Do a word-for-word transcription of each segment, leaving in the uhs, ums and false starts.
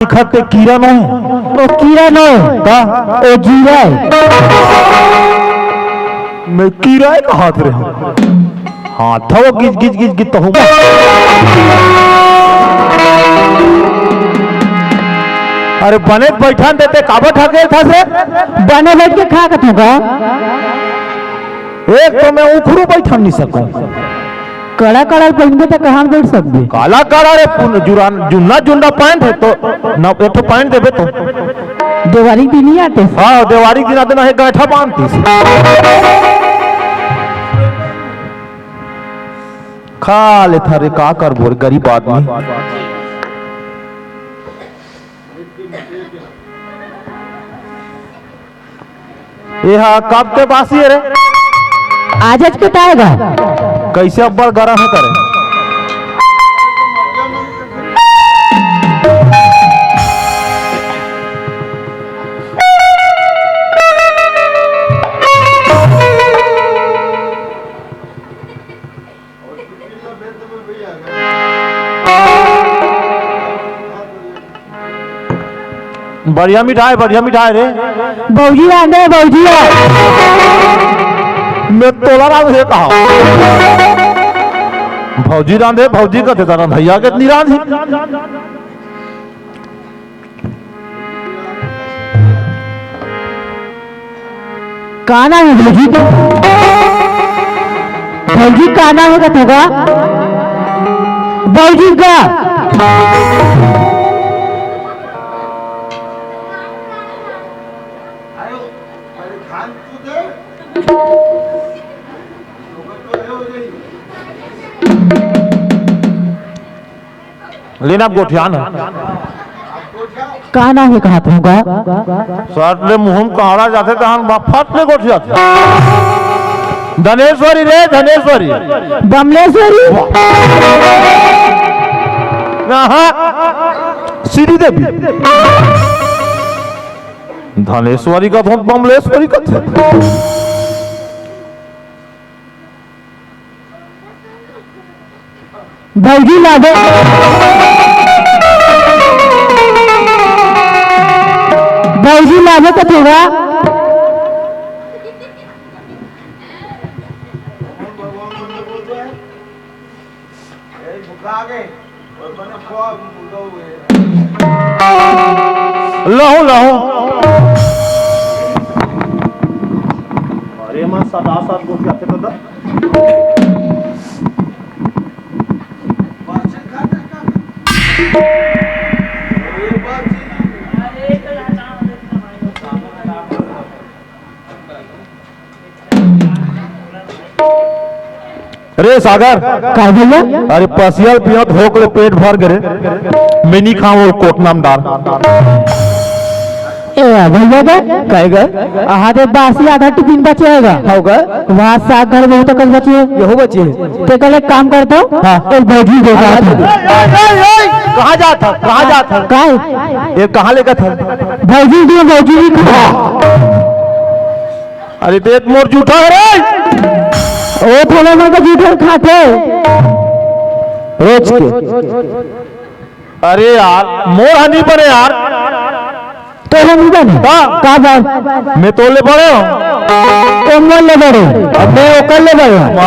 दिखत ते कीरा नो हे। ओ कीरा नो हे। का? ओ जीरा हे। मैं कीरा हे कहात रहे हँव। हाँ, थव गिज, गिज, गिज, गिज, तहूँ। अरे बने बइठन दे ते, काबर ढकेलथस रे? बने बइठ के खा कथों का? एक तो मैं उखरू बइठन नइ सकँव। कड़ा कड़ा पहिनबे त कहाँ बइठ सकबे? काला कड़ा रे, पुन-, जुरान-, जुन्ना जुन्ना पैंट हे तो न, एक ठो पैंट देबे तो। देवारी दिन ही आते। हाँ, देवारी दिन आते ना हे, गैठा बांधतीस। खा लेथन रे, का करबो रे, गरीब आदमी। ये हा कब के बासी हे रे? आजच के ताय गा। कइसे अब्बड़ गरम हे करे? बढ़िया मिठाई, बढ़िया मिठाई रे। भौजी रांधे, भौजी रांधे। मैं तोला रांधे कहा। भौजी रांधे, भौजी कथे त रंधइया के नइ रांधी। का नाम हे भौजी के? भौजी का नाम हे कथों का? भौजी का? लेना गोठियान। का नाम हे कहात हँव गा? सट ले मुँह म काड़ा जाथे तहन बा-, फट ले गोठियाथे। धनेश्वरी रे, धनेश्वरी। बमलेश्वरी। आहा, श्रीदेवी। धनेश्वरी कथों, बमलेश्वरी कथे। भौजी लाबे, भौजी लाबे कथों गा। लहूँ, लहूँ। अरे माँ, सात, आठ, सात गोठियाथे तो दा। रे सागर, का भैया? अरे पसियल पियत होक ले पेट भर गे रे, मैं नइ खाँव वो कोटना म डार। ए भैया गे, काय गे? अहाँ दे बासी आधा टिफिन बचे हे गा। हव गे? वहाँ साग घर बहुत कन बचे हे। यहू बचे हे। ते कल एक काम करथँव। हाँ। एक भौजी दे हाँ, जाथँव। ए, ए, ए, ए, कहाँ जाथस? कहाँ जाथस? काय? ये कहाँ लेगथस? भौजी दे, भौजी भी खा। अरे देख मोर जूठा हे रे। ओ थोड़ा मोर का जूठा खाथे। रोज के। अरे यार, मोर ह नइ बने यार। तोर ह नइ बने? हाँ। का बात? मैं तोर ले बड़े हँव। ओ मोर ले बड़े। अब मैं ओकर ले बड़े हँव।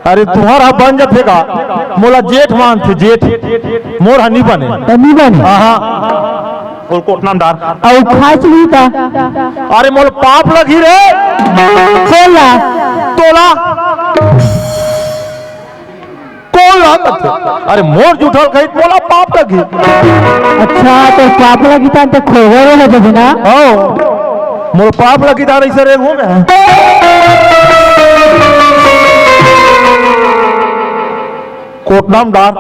अरे तुँहर ह बन जाथे गा, मोला जेठ मानथे जेठ, मोर ह नइ बने। त नइ बने? आहा। बोल कोटना म डार। अउ खाय चुही त? अरे मोला पाप लगही रे। कोन ला? तोला। कोन ला कथे? अरे मोर जूठा ल खाही त मोला पाप लगही। अच्छा, त पाप लगही त खोगरे हो जबे ना? हव। मोर पाप लगही त अइसे रेंगहूँ मैं। कोटना म डार।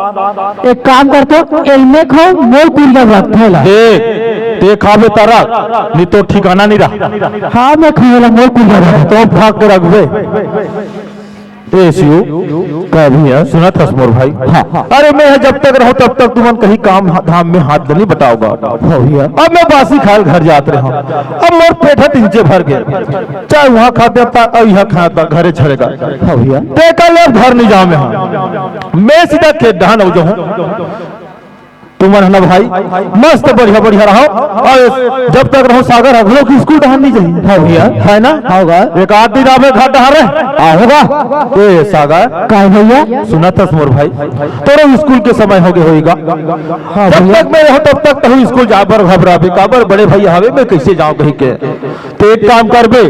एक काम करथँव, एल मैं खाँव, मोर कुरिया रख थेला। देख, ते खाबे त रख, नइ तो ठिकाना नइ रह। हाँ, मैं खाँव ला, मोर कुरिया रख। तो भाग के रखबे। ए शिव, का भैया? सुनत हस मोर भाई? हाँ। अरे मैं ह जब तक रहूं तब तक तुमन कहीं काम धाम में हाथ नहीं बटाओगा। हाँ भैया। अब मैं बासी खाल घर जात रहा, अब मोर पेट ह तिंचे भर गए, चाहे वहां खाते अब तक, अब यहाँ खाता घरे छड़ेगा। हाँ भैया। ते कल अब घर नहीं जाऊं मैं, हाँ। मैं सीधा खेत डहान हो जाऊं। तुमन है ना भाई, मस्त बढ़िया बढ़िया रहो। और जब तक रहो सागर अगलो की स्कूल डहान नहीं जाही। हाँ भैया। है ना? हाँ होगा। एक आध दिन आवे घर डहान रहे। हाँ होगा। ए सागर। का भैया? सुनत हस मोर भाई, तोरो स्कूल के समय हो गए होईगा। हाँ जब भैया। तक मैं रहूं तब तक तहू स्कूल जाए बर घबराबे, काबर बड़े भैया हवे, मैं कैसे जाऊं कहीं के। तो एक काम करबे,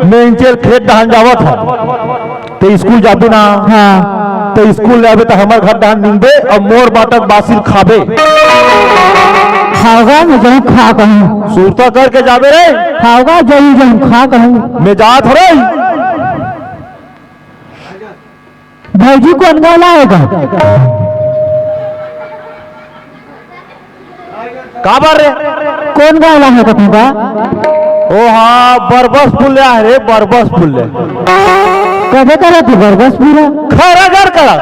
मैं इंचेल खेत डहान जावत हूँ, तो स्कूल जाबे ना। हाँ। तो स्कूल जाबे तो हमर घर डहान निंगबे और मोर बाटक बासिल खाबे। खाओगा मैं जरूर खा कहूँ। सुरता करके जाबे रे। खाओगा जरूर जरूर खा कहूँ। मैं जात हो रे। भौजी कोन गाँव ला होगा? काबर रे? कोन गाँव ला होगा तुमका? ओ हाँ, बरबसपुर ले आहे रे, बरबसपुर ले। कदे करा तू बरबसपुर? खैरागढ़ करा।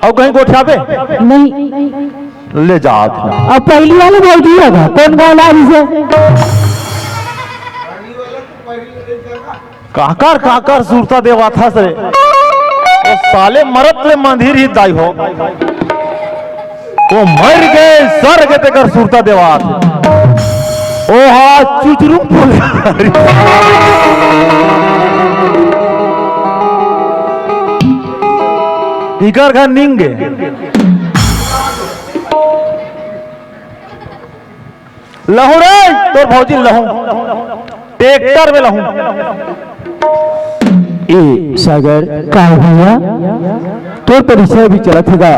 अउ कहीं गोठियाबे? नहीं। ले जात ना। अब पहली वाले भौजी होगा, कोन गाँव ला रही से? काकर काकर सुरता देवाथस रे। ओ साले मरत ले मंदिर ही दाई हो। ओ मर गए सर के तेकर सुरता देवात। ओ हा चुचरू बोले। इकर घर निंगे। लहू रे, तोर भौजी लहू। ट्रैक्टर में लहू। ए सागर, का भैया? तोर परीक्षा भी चलत हे गा।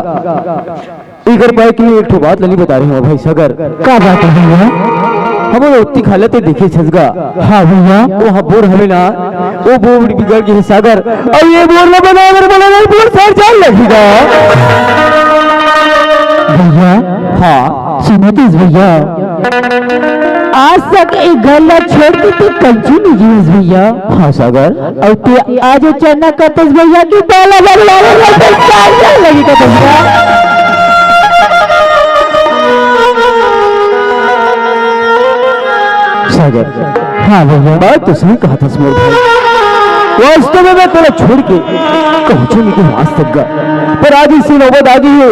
इकर पाए कि एक ठो बात ल नी बता रहे हो भाई सागर। का बात है भैया? हमर ओती खाला ते देखे छस गा। हाँ भैया। ओ हा बोर हवे ना, ओ बोर बिगड़ गे हे सागर। अउ ये बोर ला बनाए बर बोला नहीं, बोर सर जान लगेगा। भैया। हाँ। सुनत हस भैया, आज तक एक घर ला छोड़ के तू कंचू नहीं गिरस भैया। हाँ सागर। अउ तू आज अचानक कहतस भैया कि बाला बाला बाला बाला तो सागर लगी कहतस भैया। सागर। हाँ भैया। बात तो सही कहत हस मोर भाई। वास्तव में मैं तोला छोड़ के कहूँ नहीं कि आज तक गा। पर आज इसी नौबत आ गई है।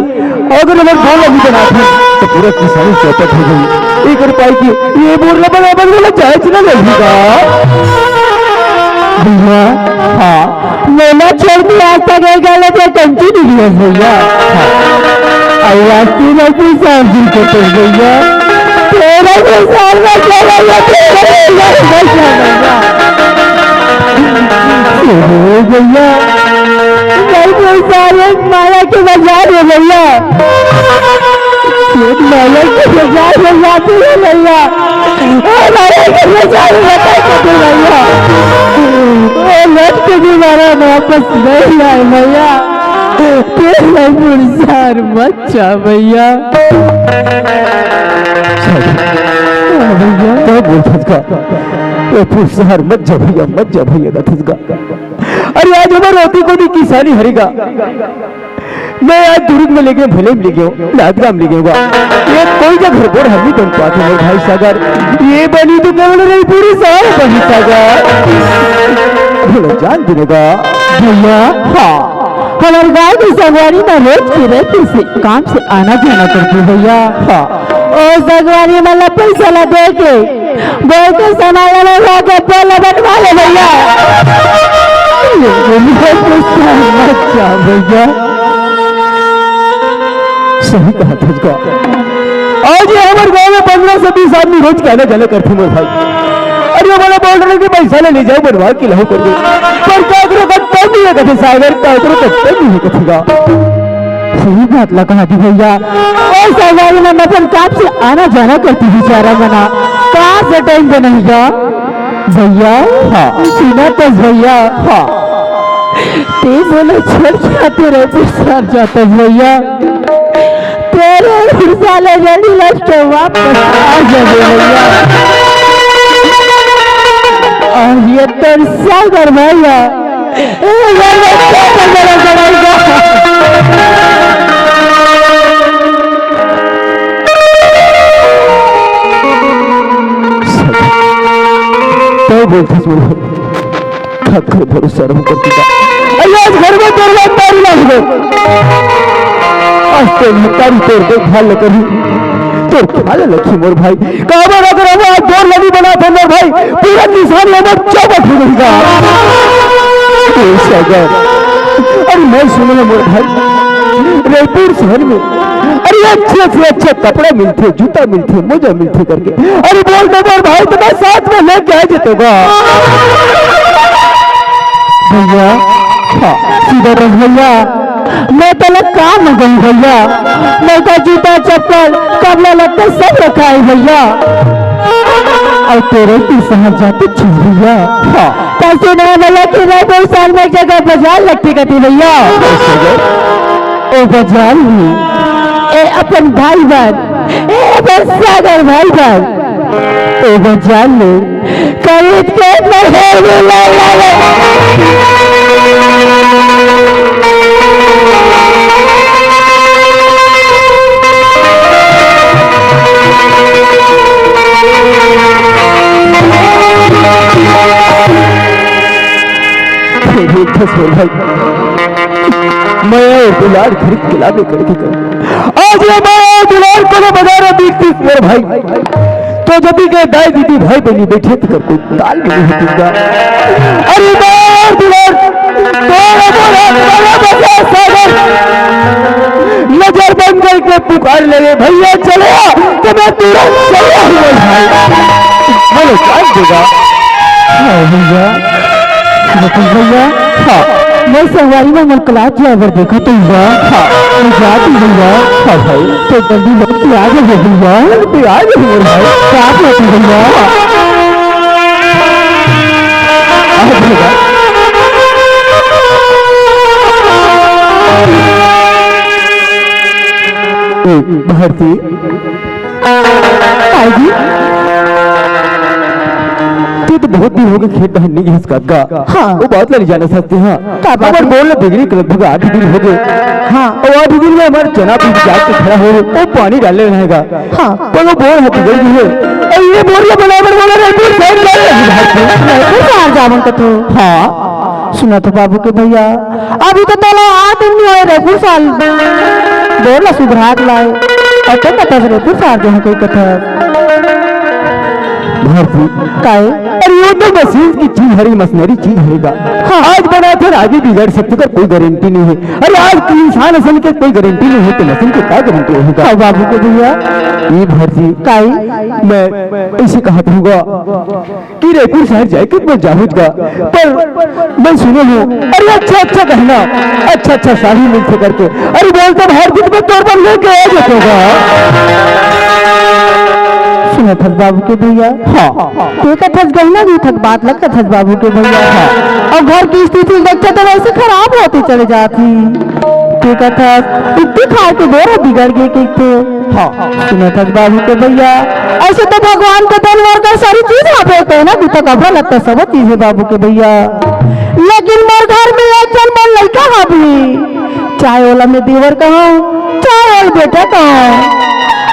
अगर अगर बोर लगी बनाथे, तो पूरा किसानी चौपट हो गई। एकर पाई कि ये बोर ला बराबर वाला जायज ना लगेगा। भैया। हाँ। मोला छोड़ के आज तक एक गलत या कंची नहीं दिया भैया। हाँ। अरे आज तीन और तीन साल जी को तो भैया। तेरा भी साल में चला गया, तेरा भी साल में चला गया। ओ भैया, भाई, कोई सारे माया के बाजार हो भैया, माया के बाजार हो जाते हैं भैया, ओ माया के बाजार हो जाते हैं भैया, ओ लौट के दोबारा वापस नहीं आए भैया, तेरा मुर्सार मत जा भैया। भैया, क्या बोल सकता? ए, तू शहर मत जा भैया, मत जा भैया, कथस गा। अरे, आज हमर रोटी कोनी किसानी हरे गा। मैं आज दुर्ग में लेगे, भले में लेगे हूँ, लादगा में लेगे हूँ गा। ये कोई जगह घर बोर हम नहीं बन पाते मोर भाई सागर। ये बनी तो केवल नहीं, पूरी साल बनी सागर। बोलो, जान देने गा। भैया। हाँ। हमर गाँव के संगवारी ना रोज के रहते से काम से आना जाना करथे भैया। हाँ। ओ संगवारी मन ला पैसा ला दे के, बोल के सामान ला मंगवा के बोल ला बनवा ले भैया। मत जा भैया। सही कहा तुझको। आज ये हमर गाँव में पन्द्रह से बीस आदमी रोज के आना जाना करथे मोर भाई। अरे, वो वाला बोल रहे कि पैसा ले, ले जाओ, बनवा के लाओ कर दो। पर काकरो का तब नहीं है कथे सागर, काकरो का तब नहीं है कथे गा। सही बात ला कहा थी भैया। ओ सागर ना अपन काम से आना जाना करती बेचारा मना। कहाँ से टाइम पे नहीं गा? भैया। हाँ। सुनत हस भैया। हाँ। ते बोले छोड़ के आते रहे, साथ जाता भैया। तेरे उड़ीसा ले जल्दी लौट के वापस आ जाबे भैया। अरे तोर सागर भैया, ए, ये तो क्या कर रहा है भाई का? तय बोलथस मोला, का करे भरोसा रहूं करके का? अरे आज घर में तोर बात तारी लाग गए। आज तो महतारी तोर देखभाल न करही, तोर ख्याल रखही मोर भाई। काबर अगर हम आज बोर ल नइ बनाथन मोर भाई, पूरा किसान ये मोर चौपट हो जाही गा। ए सागर, अरे मैं सुने हंव मोर भाई, रईपुर शहर में अरे अच्छे से अच्छा कपड़ा मिलथे, जूता मिलथे, मोजा मिलथे करके। अरे बोल दे मोर भाई, त मैं साथ में लेके आ जतेंव गा। भैया, हाँ, सीधा बस भैया, मैं तोला का मंगहूं भैया, मोर का जूता, चप्पल, कपड़ा लत्ता सब रखाय हे भैया। अउ तोरे पीछे जात हंव भैया। हाँ। त सुने हंव भैया कि रईपुर शहर में एक जगह बाजार लगथे कथे भैया। ओ बाजार में, ए अपन भाई बर, ए अपन सागर भाई बर, ओ बाजार में खरीद के पहन ले। हे, हे, खस हो भाई, मया अउ दुलार खरीद के लाबे करके कर। आज ये मया अउ दुलार कोनो बाजार में बिकतिस मेरे भाई, तो जदी के दाई दीदी भाई बहिनी बइठे तेकर कोई ताल में नइ होतिस गा। अरे मया अउ दुलार, तोर मोर हाथ वाला बसा सागर, नजर बंद करके पुकार ले रे भैया, चले आ, तो मैं तुरंत चले आऊंगा भाई। बोलो, कौन देगा? हाँ भैया, बकुल भैया, हाँ, मैं संगवारी में मोर class driver देखा तो भैया, हाँ, मैं जात हंव भैया, हाँ भाई, तो जल्दी लौट के आ जाओ भैया, जल्दी आ जाओ मोर भाई, क्या बात है भैया? आ भैया। ए, भारती, ताई जी। तैं तो बहुत दिन होगे खेत डहर नइ गेस कका। हाँ। ओ बात ला नइ जानत हस तैं, हाँ। का बात हमर हे? बोर ला बिगड़े के लगभग आठ दिन होगे। हाँ। अउ आठ दिन में हमर चना बीज जाके खड़ा होगे, ओ पानी डाले रहेगा। हाँ। पर ओ बोर ह बिगड़ गे हे। अउ ये बोर ला बनाए बर मोला रईपुर शहर जाए रही भारती। रईपुर शहर जावन कथस? हाँ। सुनत हस बाबू के भैया, अभी तो तोला आठ दिन नइ होए रईपुर शहर बोर ला सुधरात लाए, अउ तैं कथस रईपुर शहर जाहूं कथस। भारती। काय? अरे वो तो मशीन की चीज हरे, मशीनरी चीज हरे गा। हाँ। आज बनाथे, आगे बिगड़ सकथे, तेकर कोई गारंटी नइ हे। अरे आज के इंसान असन के कोई गारंटी नइ हे, त मशीन के का गारंटी होही गा? हाँ बाबू के भैया। ए भारती। काय? मैं अइसे कहत हंव गा कि रईपुर शहर जाए के मैं जाहूंच गा, पर मैं सुने हंव, अरे अच्छा अच्छा गहना, अच्छा अच्छा साड़ी मिलथे करके। अरे बोल तो भारती, मैं तोर बर लेके आ जतेंव गा। सुनत हस बाबू के भैया? हाँ। तैं कथस गहना नइ हे, बात ला कथस बाबू के भैया। हाँ। अउ घर के स्थिति ल देखथस त वइसे खराब होत चले जात हे। तैं कथस, इतनी खाए के बोर ह बिगड़ गे कहिके। हाँ। सुनत हस बाबू के भैया, अइसे तो भगवान के देन मोर घर सारी चीज हावे, कपड़ा लत्ता सब चीज हे बाबू के भैया, लेकिन मोर घर में एक झन मोर लइका हावे, चाहे ओला मैं देवर कहंव, चाहे ओला बेटा कहंव।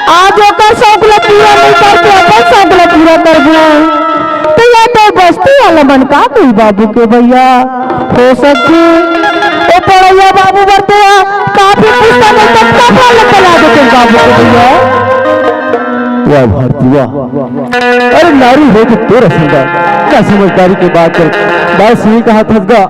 आज ओकर शौक ला पूरा नइ करके अपन शौक ला पूरा करबो, त ये तो बस्ती वाला मन का कही बाबू के भैया। हो सकथे ओ पढ़इया बाबू बर तें कॉपी पुस्तक अउ कपड़ा लत्ता ला देतेस बाबू के भैया। वाह भारती वाह, अरे नारी होके तोर असन का समझदारी के बात कर। बात सही कहत हस गा।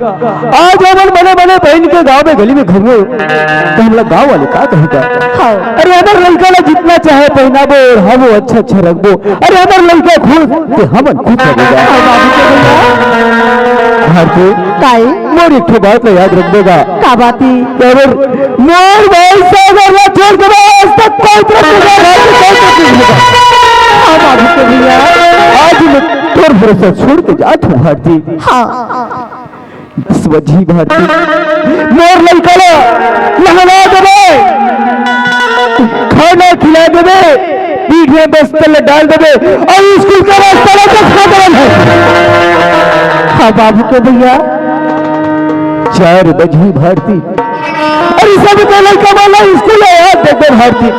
आज हमन बने बने पहिन के गांव में गली में घूमबो त हमला गांव वाले का कही गा? हाँ। अरे हमर लइका ला जितना चाहे पहिनाबो, ओढ़ाबो, अच्छा अच्छा रखबो, अरे हमर लइका खुश त हमन खुश रहिबो गा। हाँ बाबू के भैया। भारती, काय? मोर एक ठो बात ला याद रखबे गा। का बात हे? काबर मोर भाई सागर ला छोड़ के मैं आज तक कोई तरफ नहीं गया, भाई, कोई तरफ नहीं गया। हाँ बाबू के भैया। आज मैं तोर भरोसा छोड़ के जात हंव भारती। हाँ। बस वजही भारती, मोर लइका ला नहला देबे, खाना खिला देबे, पीठ में बस्ता ला डाल देबे अउ स्कूल का रास्ता ला देखा देबे। अब बाबू के भैया, चार बजे भारती, अरे सब के लइका मन ला स्कूल हे यार, देख भारती,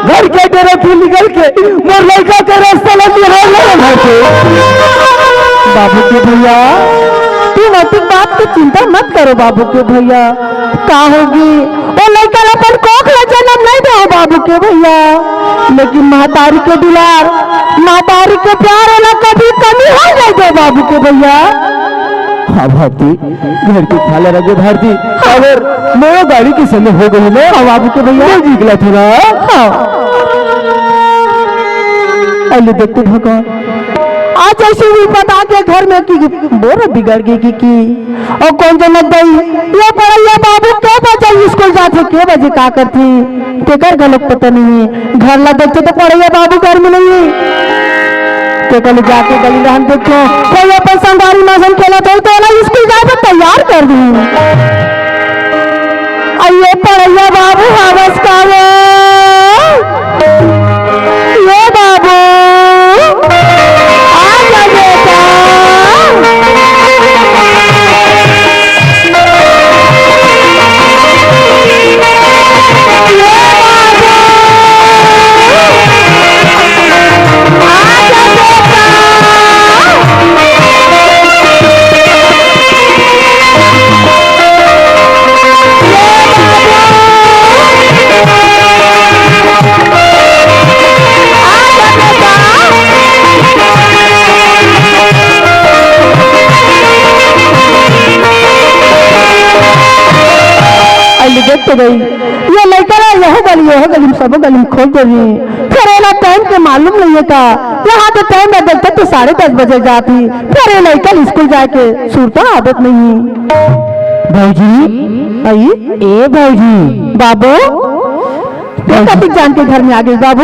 घर के डेरा से निकल के मोर लइका के रास्ता ला निहार ले भारती। बाबू के भैया, तुम अतिक बात के चिंता मत करो बाबू के भैया। का होगी? ओ लइका ला अपन कोख ला जन्म नहीं दे बाबू के भैया, लेकिन महतारी के दुलार, महतारी के प्यार ओला कभी कमी हो नहीं दे बाबू के भैया। हाँ भारती, घर के ख्याल रखे भारती। अगर मेरा गाड़ी के समय हो गई ना, हाँ बाबू के भैया। मैं निकला था ना। हाँ। अरे देखते भगवान, आज ऐसी विपत आ गया घर में कि बोरा बिगड़ गई कि, कि और कौन जनक दई, ये पढ़ैया बाबू के बजे स्कूल जाथे, के बजे का करथे, तेकर घलोक पता नहीं है। घर ला देखथे तो पढ़ैया बाबू घर में नहीं है। तेकर ले जाके गली रहन देखथे, कोई अपन संगवारी मन खेलत होही तो ओला स्कूल जाए बर तैयार कर दूँ। अउ ये पढ़ैया बाबू हवस का वो? ये बाबू, आ जा बेटा। ये बाबू, आ जा बेटा। अरे देख तो गई, ये लइका ला यह गली, यह गली में, सबो गली में खोज देही। फिर एला टाइम के मालूम नहीं है का? यहाँ तो टाइम में देखते तो साढ़े दस बजे जाती, फिर ये लइका ला स्कूल जाए के सुरता आदत नहीं है। भौजी, आई? ए भौजी। बाबू, ये कतिक जान के घर में आ गई बाबू?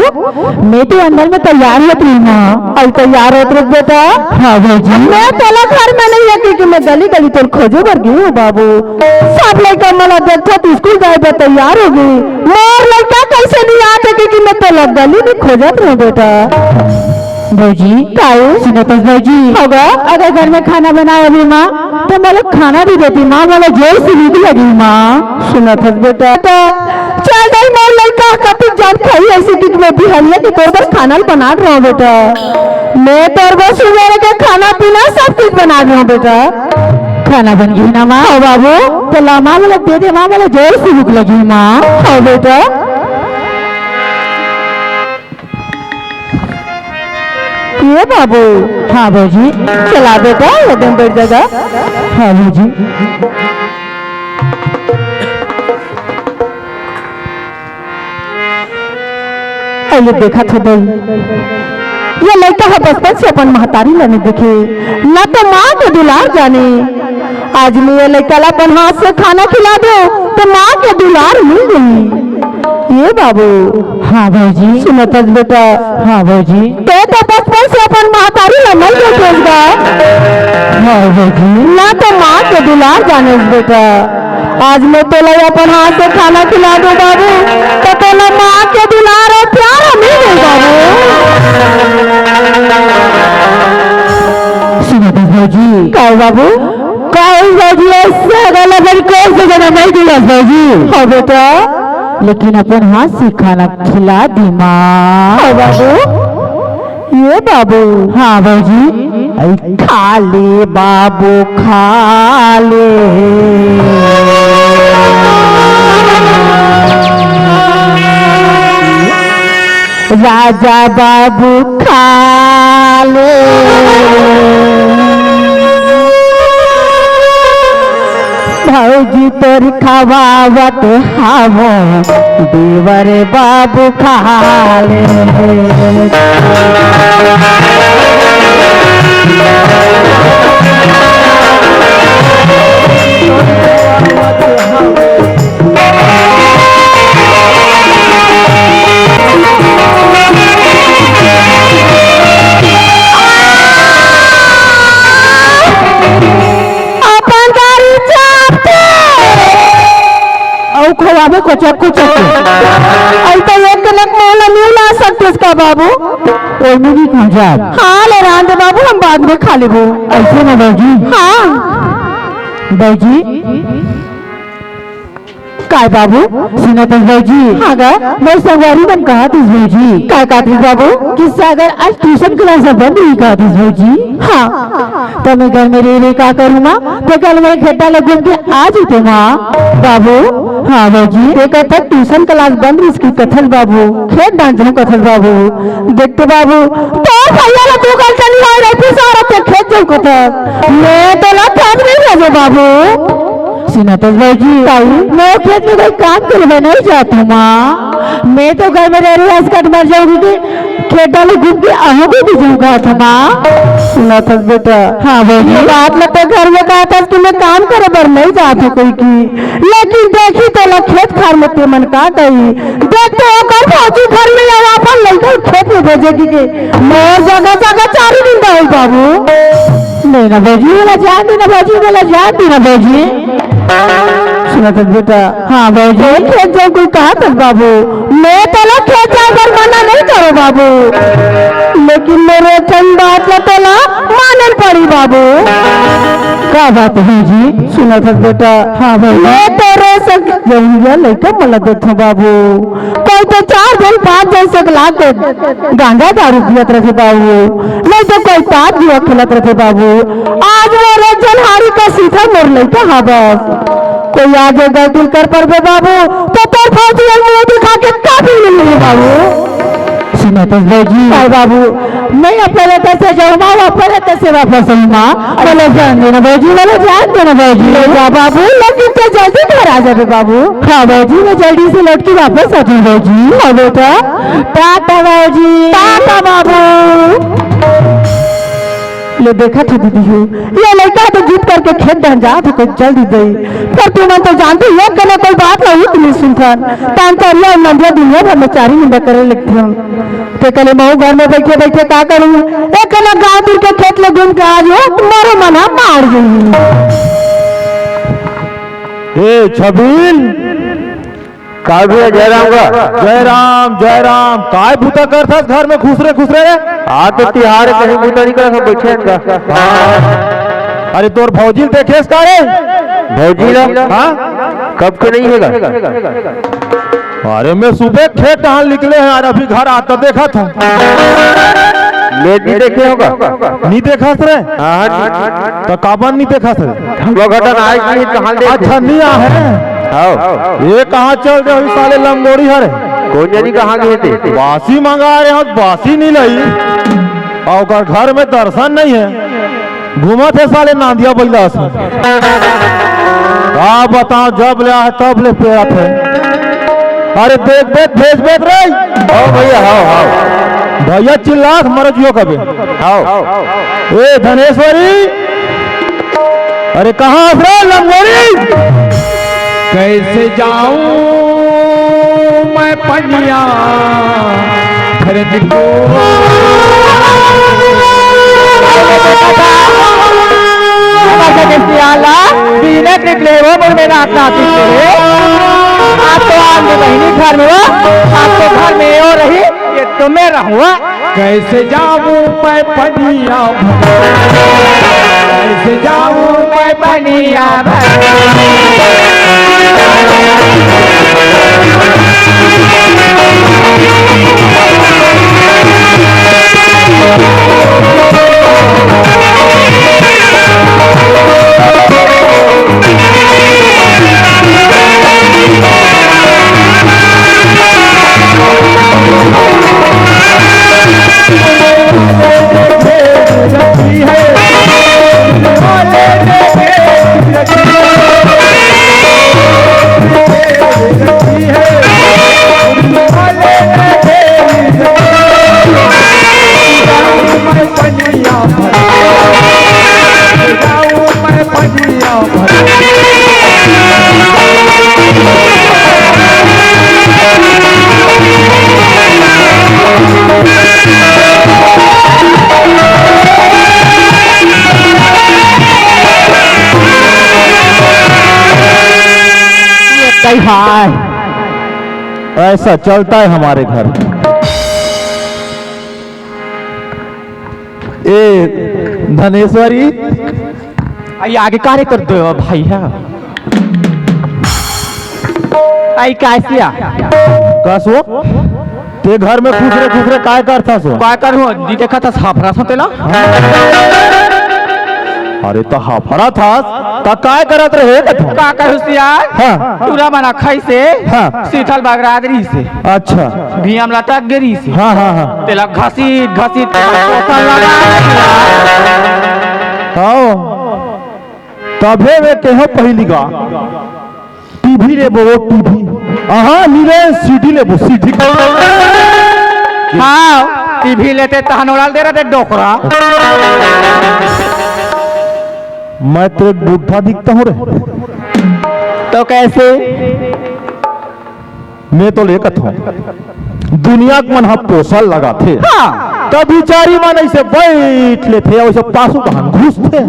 मैं तो अंदर में तैयार होत रही माँ। अरे तैयार होत रही बेटा। हाँ भौजी। मैं तोला घर में नहीं है क्योंकि मैं गली गली तोर खोजे बर गई हूँ बाबू। सब लइका मन ला देखत स्कूल जाए बर तैयार हो गई। मोर लइका कैसे नहीं आते क्योंकि मैं तोला गली में खोजत रहूँ बेटा। भौजी, काऊ? सुनो तो भौजी। होगा? अगर घर में खाना बनाए अभी माँ, तो मोला खाना भी देती माँ, मोला जोर से भूख लगी माँ। सुनत हस बेटा? तो चल दई मोर लइका, कतिक जान खाई ऐसी कि मैं बिहनिया के तोर बर खाना ल बना रहा हूँ बेटा। मैं तोर बर सुबह के खाना पीना सब चीज बना रहा हूँ बेटा। खाना बन गई ना माँ? हाँ बाबू। तो ला माँ, मोला दे दे माँ, मोला जोर से भूख लगी माँ। हाँ बेटा। ये बाबू। हाँ भौजी। चला बेटा, ये दिन बैठ जाएगा। हाँ भौजी। अरे देखा था दई, ये लइका ह बचपन से अपन महतारी ला नहीं देखे, ना तो माँ के दुलार जाने। आज मैं ये लइका ला अपन हाथ से खाना खिला दो तो माँ के दुलार मिल गई। ये बाबू। हाँ भौजी। सुनत हस बेटा? हाँ भौजी। ते तो बचपन से अपन महतारी ला नहीं देखेस गा। हाँ भौजी। ना तो माँ के दुलार जानेस बेटा। आज मैं तोला अपन हाथ से खाना खिला दूं बाबू, तो तोला माँ के दुलार और प्यार मिल गई बाबू। सुनत हस भौजी? का बाबू? का भौजी, ऐसे गला भर कैसे जना नहीं दिला भौजी? हाँ बेटा। लेकिन अपन हाथ से खाना खिला दी माँ। हाँ बाबू। ये बाबू। हाँ भौजी। ऐ खा ले बाबू, खा ले। राजा बाबू खा ले। भौजी तोर खवावत हावो, देवर बाबू खा ले। अपन गाड़ी चापते। अउ खवाबे कोचक कोचक के। अई तो एक कनक मोला नइ ला सकतेस का बाबू? ओमे भी खा जाब। हाँ, ले रहन दे बाबू, हम बाद में खा लेबो। अइसे ना भौजी। हाँ। भौजी। काय बाबू? सुनत हस भौजी? हाँ गा। मोर संगवारी मन कहत हस भौजी। काय कहत हस बाबू? कि सागर आज ट्यूशन क्लास ह बंद होही कहत हस भौजी। हाँ। त मैं घर में रहि रहि का करूँ माँ? ते कल मैं खेत डाहर घूम के आ जइते माँ। बाबू। हाँ भौजी। ते कथस ट्यूशन क्लास बंद रहिस कि कथस बाबू, खेत डाहर जाहूँ कथस बाबू। देख तो बाबू, तोर भैया ला तू कल चली आए रहितिस, सारा ते खेत जाहूँ कथस। मैं तोला खेत नइ भेजों बाबू। सुनत हस भौजी, ताई, मैं खेत में कोई काम करे बर नइ जात हूँ माँ। मैं तो घर में रहि रहि हँस कट मर जाहूँ कि खेत डाहर घूम के आहूँ भी नइ जाहूँ कथस माँ। सुनत हस बेटा। हाँ भौजी। ये बात ल तो घर में कहत हस कि मैं काम करे बर नइ जात हूँ कहिके, लेकिन देखही तोला खेत खार में ते मन का कही। देख तो ओकर भौजी घर में हे, अपन लइका खेत में भेजे कहिके। मोर जगह जगह चारी दिन रही बाबू। नहीं ना भौजी, मोला जान दे ना भौजी, मोला जान दे ना भौजी। सुनत हस बेटा? हाँ भौजी। खेत जाहूँ कहिके कहत हस बाबू, मैं तोला खेत जाए बर मना नइ करों बाबू, लेकिन मोर एक ठन बात ला तोला माने ल पड़ही बाबू। का बात हे भौजी? सुनत हस बेटा? हाँ भौजी। मैं तोरे संग जहूँ लइका मन ला देखथों बाबू, कोई तो चार झन पाँच झन संग लाग के गांजा दारू पियत रहिथे बाबू, नहीं तो कोई ताश जुआ खेलत रहिथे बाबू। आज मोर एक झन हारी कस हे मोर लइका हा बस। कोई आगे गलती कर परबे बाबू, त तोर भौजी अउ मुँह दिखा के काबू नइ लेही बाबू। सुनत हस भौजी? काय बाबू? मैं अपन लइका से जाहूँ माँ, अपन लइका से वापस आहूँ माँ। मोला जान दे ना भौजी, मोला जान दे ना भौजी। ले जा बाबू, लेकिन ते जल्दी घर आ जाबे बाबू। हाँ भौजी, मैं जल्दी से लौट के वापस आ जाहूँ भौजी। हाँ बेटा, टाटा भौजी। टाटा बाबू। ले देखत हस दीदी हो, ये लइका तो जिद करके खेत डाहर जात हे, कोई चल दिस। पर तुमन तो जानथो, एक कने कोई बात ला उत नइ सुनथन। तान करिया अउ नंदिया दुनिया भर में चारी निंदा करे लगथन। ते कले महूँ घर में बइठे बइठे का करूँ? एक कने गाँव दूर के खेत ले घूम के आ जाहूँ, मोरो मन ह मार जाही। ए छबील, का भैया, जय राम गा। जय राम, जय राम। काय बूता करथस घर में खुसरे खुसरे रे? आज तो तिहार हे, कहीं बूता नइ करत हस, बइठे हन गा। हाँ। अरे तोर भौजी ल देखेस का रे? भौजी ला? हाँ? कब के नइ हे गा? अरे मैं सुबह खेत डाहर निकले हँव यार, अभी घर आत देखत हँव। मैं नइ देखे हँव गा। नइ देखस रे? हाँ, हाँ, नइ। त काबर नइ देखस रे? वो घटन आए कि कहाँ ले? अच्छा, नइ आए हे। हाँ। ये कहाँ चल दे होही साले लंगोरी हर? कोन जनी कहाँ गे हे ते? बासी मंगाए रहेंव, बासी नइ लाई। अउ ओकर घर में दर्शन नइ हे। घूमत हे साले नांदिया बइला असन। का बतावं, जब ले आहे तब ले पेरत हे। अरे देखबे त भेजबे त रे। हाँ भैया, हाँ, हाँ। भैया चिल्लात मर जियो कबे। हाँ। ए धनेश्वरी, अरे कहाँ हस रे लंगोरी? कैसे जाऊं मैं पनिया भरने को। सियाला, बिना निकले वो मुड़ में नाच नाच रे। आप तो आन दे बहिनी घर में हो, आप तो घर में हो रही, ये तो मैं रहूँगा। कैसे जाऊं मैं पनिया भर, कैसे जाऊं मैं पनिया भर। हाय हाय, ऐसा चलता है हमारे घर। ए धनेश्वरी, आई आगे कार्य कर दो भाई है। आई कैसिया? कस वो? ते घर में खुसरे खुसरे काय करथस वो? काय करूं? जी देखा था हाफरा था तेला। अरे तो हाफरा था, त काय करत रहे कथो? का करूं सियार? हाँ। टूरा मना खाई से, हाँ। शीतल बगरादरी से। अच्छा। भी हमला तक गिरी से। हाँ, हाँ, हाँ। तेला घसीट, घसीट के पोषण लगा। हाँ। तभे में केहो पहिली गा। टीवी लेबो, टीवी। अहाँ मिले सीडी लेबो, सीडी। हाँ, टीवी लेते तहन ओढ़ाल दे रहे डोकरा। मैं तो एक बूढ़ा दिखता हूँ रे। तो कैसे? मैं तो लेकत हूँ। दुनिया के मन ह पोसा लगाथे। हाँ। त बिचारी मन ऐसे बैठ लेथे, ऐसे पासू बहन घुसथे।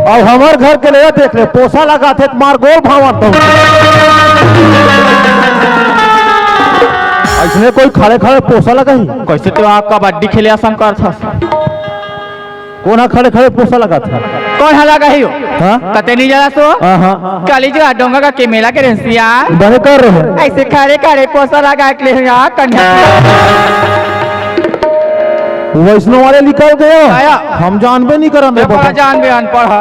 अउ हमर घर के ले देख ले, पोसा लगाथे त मार गोल भावत हूँ। ऐसने कोई खड़े खड़े पोसा लगाही? कैसे तो आप कबड्डी खेले असन करथस। कोन ह खड़े खड़े पोसा लगाथे? कोन ह लगाही हो? हाँ? कते नहीं जरा सो? हाँ, हाँ। काली जो डोंगा का के मेला के रेंसिया। बने कर रहे। ऐसे खड़े खड़े पोसा लगा के ले यार कन्या। वैष्णव वाले निकल गए। आया। हम जानबे नहीं करन रे देखो, बाबा। जानबे अनपढ़ ह।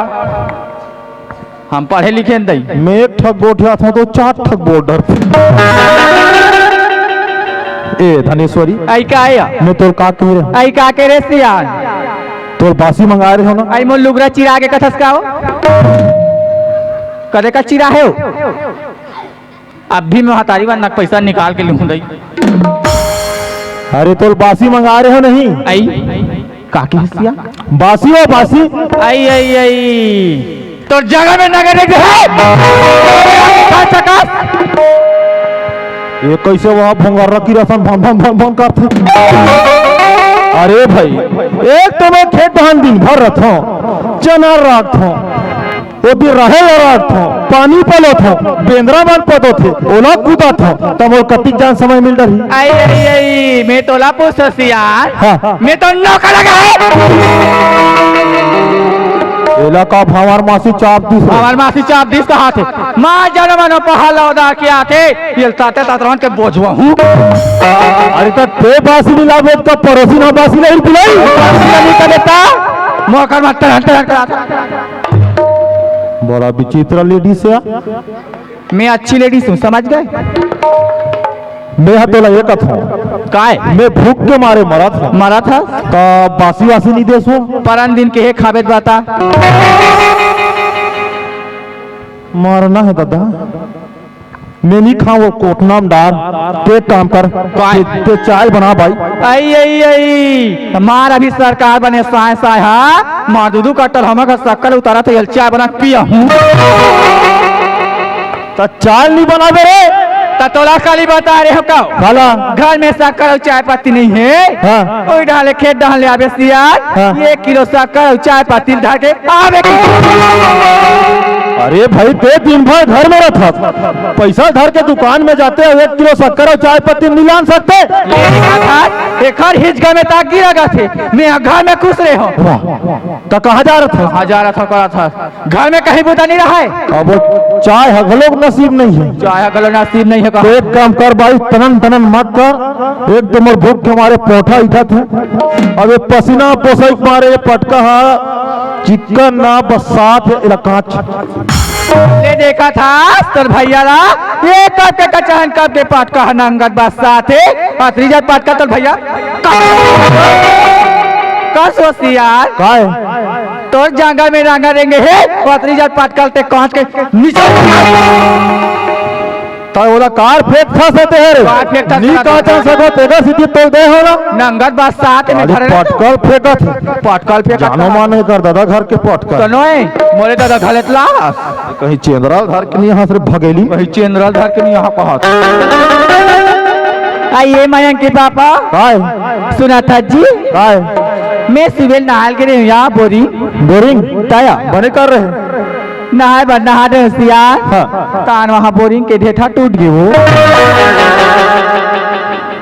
हम पढ़े लिखे नहीं। मैं एक ठक गोठिया था तो चार ठक बोल डर। ए धनेश्वरी। आई का आया? मैं तोर का कह रहे हूँ? आई का कह रहे सियान? तोर बासी मंगा रहे हो ना? आई मोर लुगरा चिरा के कथस का हो? कदे का चिरा है हो? अब भी मैं हतारी बन पैसा निकाल के लिखूं दई। अरे तोर बासी मंगा रहे हो नहीं? आई का की हिस्सिया? बासी हो बासी। आई आई आई। तोर जगह में नगर एक है। खा सकस। ये कैसे वह भंगार की रसन भन भन भन भन करथे? अरे भाई, एक तो मैं खेत धान दिन भर रखो, चना रखो, ओती राहेर ल रखो, पानी पलोथो, बेंदरा मन पदोथे, ओला कूदथो, त मोर कतिक जान समय मिल डरही? आई आई आई, मैं तोला पूछो सियान। हाँ। मैं तो नौका लगा है। एला का भावर मासी चाप दिस रे? भावर मासी चाप दिस कहा थे। माँ जनम नो पहला उदार किया थे। ये ताते तातरवन के बोझवा हूँ। अरे तो ते बासी मिलाबे तो पड़ोसी ना बासी नहीं बुलाई। बासी नहीं कर देता। मोकर मत तरह तरह करा। बड़ा विचित्र लेडीज है। मैं अच्छी लेडीज हूँ, समझ गए? मैं ह तोला ये कथों। काय? मैं भूख के मारे मरत हूँ। मरत ह? त बासी वासी नहीं देसो? परन दिन के हे खाबे त बता। मरना है दादा। मैं नहीं खाऊं वो कोटनाम डाल। तो एक काम कर। काय? ते, ते चाय बना भाई। आई, आई, आई। मार अभी सरकार बने साय, साय, हाँ? मार दू, दू कट्टल हमर घर शक्कर उतारा थे, यल चाय बना के पिया हूँ। त चाल नहीं बनाबे रे। त तोला खाली बता रहे हो का? काला? घर में शक्कर अउ चाय पत्ती नहीं है। हाँ। ओई डाले खेत डाले आबे सियार। हाँ। एक किलो शक्कर अउ चाय पत्ती धर के आबे की। अरे भाई, ते दिन भर घर में रहत हस, पैसा धर के दुकान में जाते हो, एक किलो शक्कर अउ चाय पत्ती नहीं लान सकते? ये नहीं कहा था, एकर हिचका में ताक गिरा गा थे, मैं घर में खुश रहे हो। वाह, त कहाँ जा रहा था? कहाँ जा रहा था, करा था? घर में कहीं बूता नहीं रहा है। अब वो चाय ह घलोक नसीब नहीं है। चाय ह घलोक नसीब नहीं है तो कहा। एक काम कर भाई, तनन तनन मत कर, एक तो मोर भूख के मारे पोठा उठत है, अब ये पसीना पोसई के मारे ये पटका ह चिक्कन ना बरसात है, एला कांच। ले देखा था तोर भैया ला, ये कब के कचहन कब के पटका ह नंगत बरसात है, अतरी जात पटका तोर भैया। कस होशियार। काय? तोर जांगर में रांगा रेंगे हे, पतरी जात पाटकल ते कांच के नीचे। त ओला कार फेंक फंसे ते हरे। कार फेंक फंसे नी ते। काचा सको तेरा सिद्धि तोल दे हो ना। नंगत बात साथ में अरे धरे रहते। पटकल फेंकत हे। पटकल फेंकत जानो हे। मान नहीं कर दादा घर के पटकल। कनोए, मोरे दादा घलेत ला। कहीं चेंदरा धर के नहीं यहाँ से भगेली। कहीं चेंदरा धर के नहीं यहाँ पहुँच। आइए मयंक के पापा। काय? सुना था जी। काय? मैं सुबह नहाल के रही हूँ यहाँ बोरिंग। बोरिंग? ताया। बने कर रहे। नहाए बर नहा डरेंव सियान। हाँ। तान वहाँ बोरिंग के ढेठा टूट गे वो।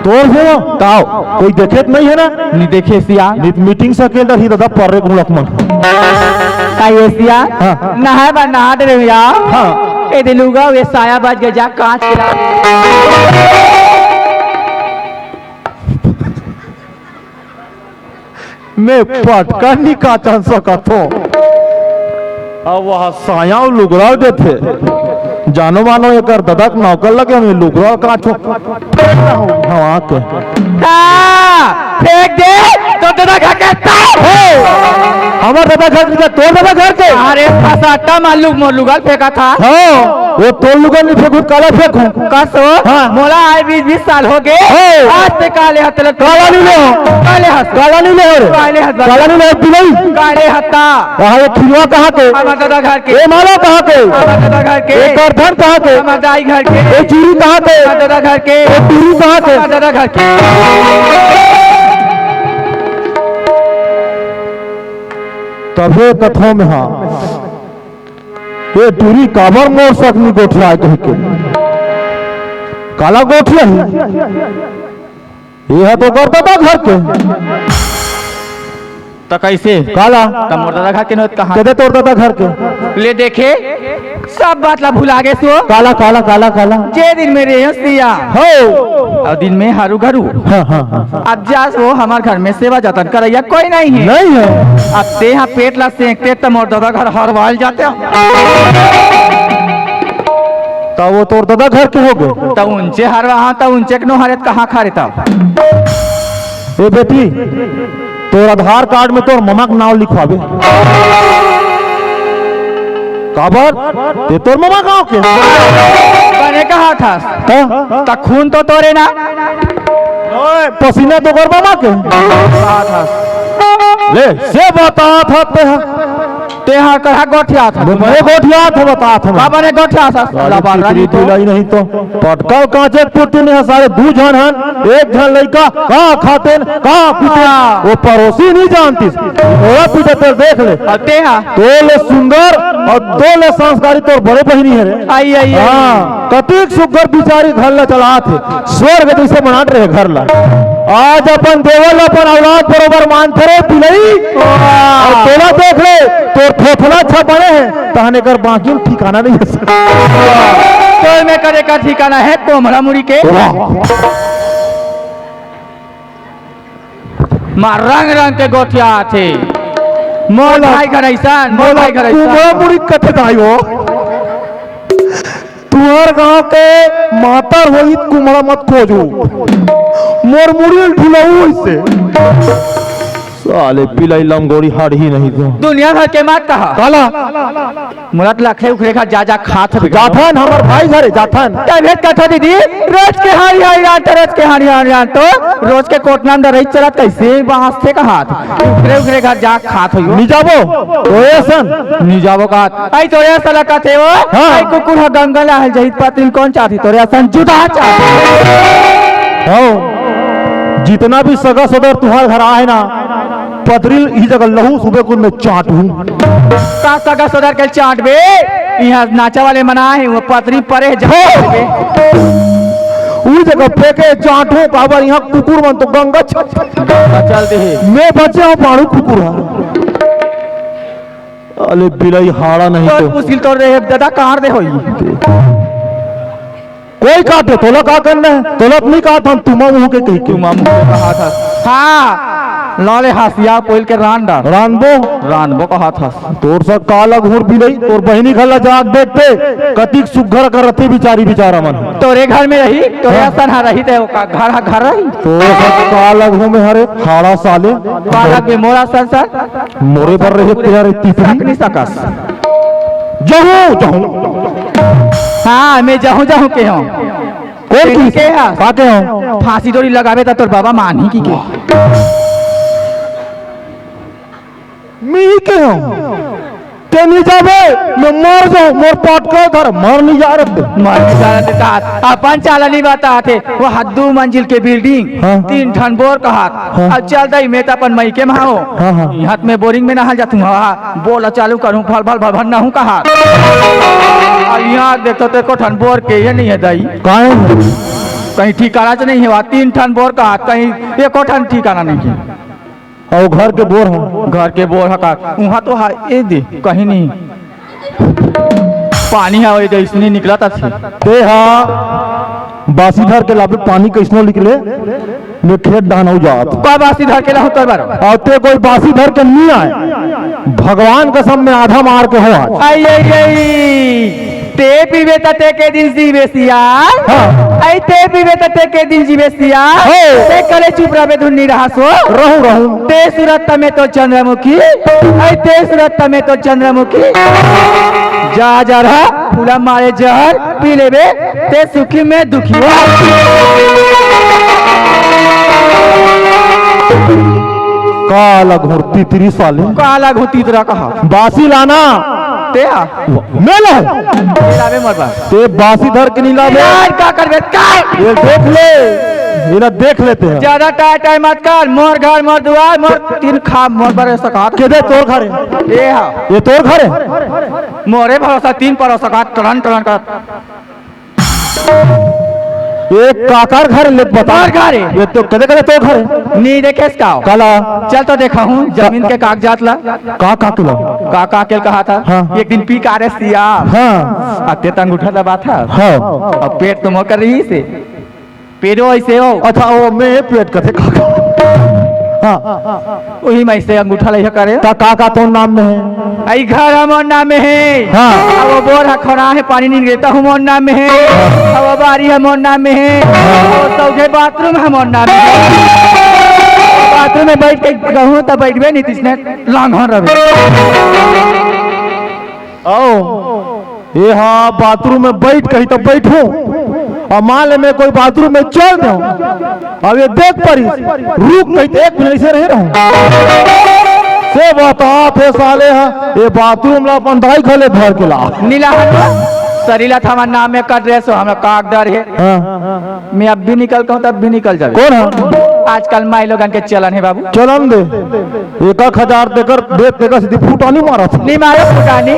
तोर हो? ताव। कोई देखे त नहीं हे ना? नहीं देखे सियान। नित मीटिंग सकेल डरही दादा पर्रे कुड़क मन। का ये सियान? हाँ। नहाए बर नहा डरेंव यार। हाँ। ए दे लुगा, ये साया बच गे जा कांच के। मैं पटका नी काचन सकत हो। अब वह साया अउ लुगरा देथे। जानो मानो एकर ददा के नौकर लगे, मैं लुगरा काचो। हवा के। हाँ, फेंक दे, तो ददा घर के ताव। हे, हमर ददा घर के, तोर ददा घर के? अरे, फसाटा मालूम मोर लुगरा फेंका था। हाँ, वो तोर लुगरा नहीं फेंकू, काला फेंकू। कस हो? हाँ। मोला आए बीस बीस साल हो गे। हे। आज ते काले हत ले काला नहीं ले हो। काले हत। काला नहीं ले हो रे। काले हत। काला नहीं ले हो, बिलई। काले हत्ता। वहाँ ये खिलवा कहाँ के? हमर ददा घर के। ये माला कहाँ के? हमर ददा घर के। ये करधन कहाँ के? हमर दाई घर के। ये चूड़ी कहाँ के? हमर ददा घर के। ये टूरी कहाँ के? हमर ददा घर के। तभे कथों में हाँ। ए टूरी काबर मोर सक नी गोठियाय कहिके। काला गोठियाही? ए ह तो ओकर ददा घर के। त कइसे? काला? त मोर ददा घर के नोहय त कहाँ? कदे तोर ददा घर के? ले देखे, सब बात ला भुला गेस वो। काला, काला, काला, काला? जे दिन में रेहेंव सियान। हो। अउ दिन में हरू घरू। हाँ, हाँ, हाँ। अब जास वो हमर घर में सेवा जतन करइया कोई नहीं हे। नहीं हे। अब तेहा पेट ला सेंकते त मोर ददा घर हरवाल जाते। त वो तोर ददा घर के होगे? त उनचे हरवा, हाँ, त उनचे के नो हरे त कहाँ खारे तब? ए बेटी, तोर आधार कार्ड में तोर ममा के नाव लिखवाबे। काबर? ते तोर ममा गाँव के। बने कहा था। हाँ? त खून तो तोरे ना। ओए, पसीना तो कर ममा के। कहा था। ले, से बता था ते हा। ते हा कहा गोठिया था। बने गोठिया था, बता था। का बने गोठिया था? साले लबार रानी तो। बिलाई नहीं तो। पटकल कांचे पुट्टी ने सारे दू झन हन, एक झन लइका का खातेन, का कुतेन, हाँ। वो पड़ोसी नहीं जानतीस। ओला पीटे तेल देख ले। अउ ते हा? तोले सुंदर अउ तोले संस्कारी तोर बड़े बहिनी हे रे। आई, आई, आई। हाँ, कतिक सुग्घर बिचारी घर ला चलात हे, स्वर्ग जइसे बनात रहे घर ला। आज अपन देवर ला अपन औलाद बरोबर मानथे रे बिलई। वाह। अउ तोला देख ले, तोर थोथना अच्छा बने हे, तहन एकर बाकी ठिकाना नहीं हे। तोर में करे का ठिकाना हे, कोमरा मुड़ी के। वाह। माँ रंग रंग के गोठिया आथे। मोर मोला, भाई घर अइसन, मोर मोला भाई घर अइसन। कुमरा मुड़ी कथे दाई हो। तुहर गांव के मातर होई कुमरा मत खोजू। मोर मुड़ी ढुलाऊ इसे। साले बिलाई लंगोड़ी हाड़ ही नहीं तो। दुनिया भर के मत कहा। काला? मुरत लखरे उखरे घर जा, जा खात हवे। जाथन, हमर भाई घरे जाथन। तभे कथा दीदी, रोज के हारी हारी रात, रोज के हारी हारी रात तो, रोज के कोटना में रही चलत, कइसे बांस थे का हाथ? उखरे उखरे घर जा खात हो। नी जाबो, तोरे असन। नी जाबो का हाथ। आई तोरे असन ला कथे वो, हाँ। आई कुकुर ह गंगा ला हल जहित पतिल कोन चाहती, तोरे असन जुदा चाहती। हो, जितना भी सगा सदर तुहार घर आए ना, पदरिल ही जगह लहू सुबह कुल में चाट हूँ। का सगा सोदर के चाट बे? यहाँ नाचा वाले मना है, वो पदरी परे जा बे। उही जगह फेंके चाट हूँ, काबर यहाँ कुकुर मन तो गंगा छ-, चल दे। मैं बचे हूँ पाड़ू कुकुर हा। अले बिलाई हाड़ा नहीं तो। मुश्किल तो रहे, दादा कार दे होई। कोई काटे, तोला का करना है? तोला तो नहीं कहा था, तुमा मुंह के कही के। तुमा मुंह के कहा था। हाँ, लाले हासिया पोल के रान डाल। रानबो? रानबो कहा था। तोर सा काला घूर भी नहीं, तोर बहिनी घर ला जात देखते, कतिक सुग्घर कर रथे बिचारी बिचारा मन। तोरे घर में रही, तोरे हाँ। असन हा रही, ते ओका घर हा घर रही। तोर सा काला घूमे हरे, हाड़ा साले। काला बे मोरा सन सन। मोरे बर रहे तेरा रे तितली। सक नहीं सकस। जहूँ, जहूँ। हाँ, मैं जहूँ, जहूँ के हूँ। कौन तेरी की? के हा? का के हूँ? फांसी डोरी लगावे त तोर बाबा मानही की के? मी के हूँ। ते नहीं जाबे, मैं मर जाऊं, मोर पाट का घर, मर नहीं जा रहे। मर नहीं जा रहे तात, अपन चाला नहीं बताते। वो हद्दू मंजिल के बिल्डिंग, हाँ। तीन ठन बोर कहात। हाँ। अब चल दई, मैं तो अपन मइके में हूँ। हाँ, हाँ। यहाँ मैं बोरिंग में नहा जातू, हाँ, बोर ला चालू करूँ, भल भल भल भल नहूँ कहात। अब यहाँ देखो तो एको ठन बोर के ये नहीं है दई। काहे? कहीं ठिकाना तो नहीं है, वहाँ तीन ठन बोर कहात, कहीं एको ठन ठिकाना नहीं है। अउ घर के बोर ह? घर के बोर ह का? उहाँ तो हा, ए दे, कहीं नहीं। पानी ह, ए दे, इसने निकला था से। ते हा बासी धर के लाबे, पानी कइसनो निकले, मैं खेत डहन अउ जात। का बासी धर के लाहूं तोर बर? अउ ते कोई बासी धर के नहीं आए। भगवान कसम, मैं आधा मार के हूँ आज। आई, आई, आई। ते पीबे त ते के दिन जीबे सियाल। हाँ। आई ते पीबे त ते के दिन जीबे सियाल। हो। ते करे चुप रहबे धुन नहीं रहा सो। रहूं, रहूं। ते सूरत तमे तो चंद्रमुखी। आई ते सूरत तमे तो चंद्रमुखी। जा, जा रहा, फूला मारे जहर, पी लेबे, ते सुखी में दुखी। काला घोर तितरी साले। काला घोर तितरा कहा। बासी लाना। ते आ। मैं लाऊं? ते लाबे मरबा। ते बासी धर के नहीं लाबे। यार, का करबे, का? ये देख ले, ये ना देख लेते हैं। ज्यादा टाय टाय मत कर, मोर घर, मोर दुआर, मोर तीन खा, मोर बरे सकात। के दे तोर घर है? ये हा। ये तोर घर है? मोरे भरोसा, तीन परोसा का टरन टरन कर। एक काकर घर ले बता। मोर घर है। ये तो कदे कदे तोर घर है। नहीं देखेस का? काला। चल तो देखा हूँ, जमीन के कागजात ला। का, का के ला? का, का के कहा था? हाँ। एक दिन पी का रे सिया। हाँ। आ ते त अंगूठा दबा था। हाँ। अब पेट तो मोकर रही से। पेटो ऐसे हो। अच्छा, वो मैं पेट कथे का, का? हाँ। वही मैं से अंगूठा ले करे। का, का, का तोर नाम में है? आई घर हमर नाम में है। हाँ। अब वो बोर ह खड़ा है, पानी नहीं देता हूँ मोर नाम में है। अब वो बारी है मोर नाम में है। अब वो सौघे बाथरूम है मोर नाम में है। बाथरूम में बैठ के कहूँ तो बैठबे नहीं, तिसने लांघन रहे। आओ, ये हा बाथरूम में बैठ कही तो बैठो, और मान ले मैं कोई बाथरूम में चल दे, अब ये देख परी, रुक कही तो एक मिनट से रहे रहूं। से बता थे साले हा, ये बाथरूम ला अपन दाई घले भर के ला। नीला हटवा, सरीला था हमार नाम में कर रहे सो, हमरा का डर है। हाँ। मैं अब भी निकल कहूँ, तब भी निकल जावे। कौन है? आजकल माई लोगन के चलन है बाबू। चलन दे। एक एक हजार देकर, दे, देकर सीधी फुटानी मारा था। नहीं मारो फुटानी।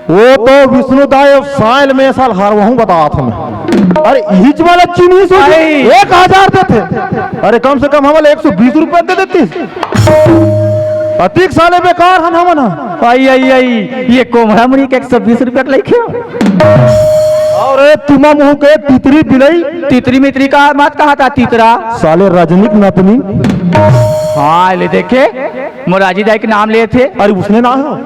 वो तो विष्णु दाई साल में साल हर वहूं बता था मैं। अरे, हिच वाला चीनी सो अरे। एक हजार देते। अरे, कम से कम हमला एक सौ बीस रुपया दे देती। अतिक साले बेकार हन हमन ह। आई, आई, आई, ये कोमड़ा मुड़ी के एक सौ बीस रुपया के लइके। अरे तुमा मुंह के तितरी बिलई। तितरी मितरी का मत कहा था तितरा। साले रजनीक नतनी। हाँ, ले देखे, मोराजी दाई के नाम ले थे। अरे उसने ना हो।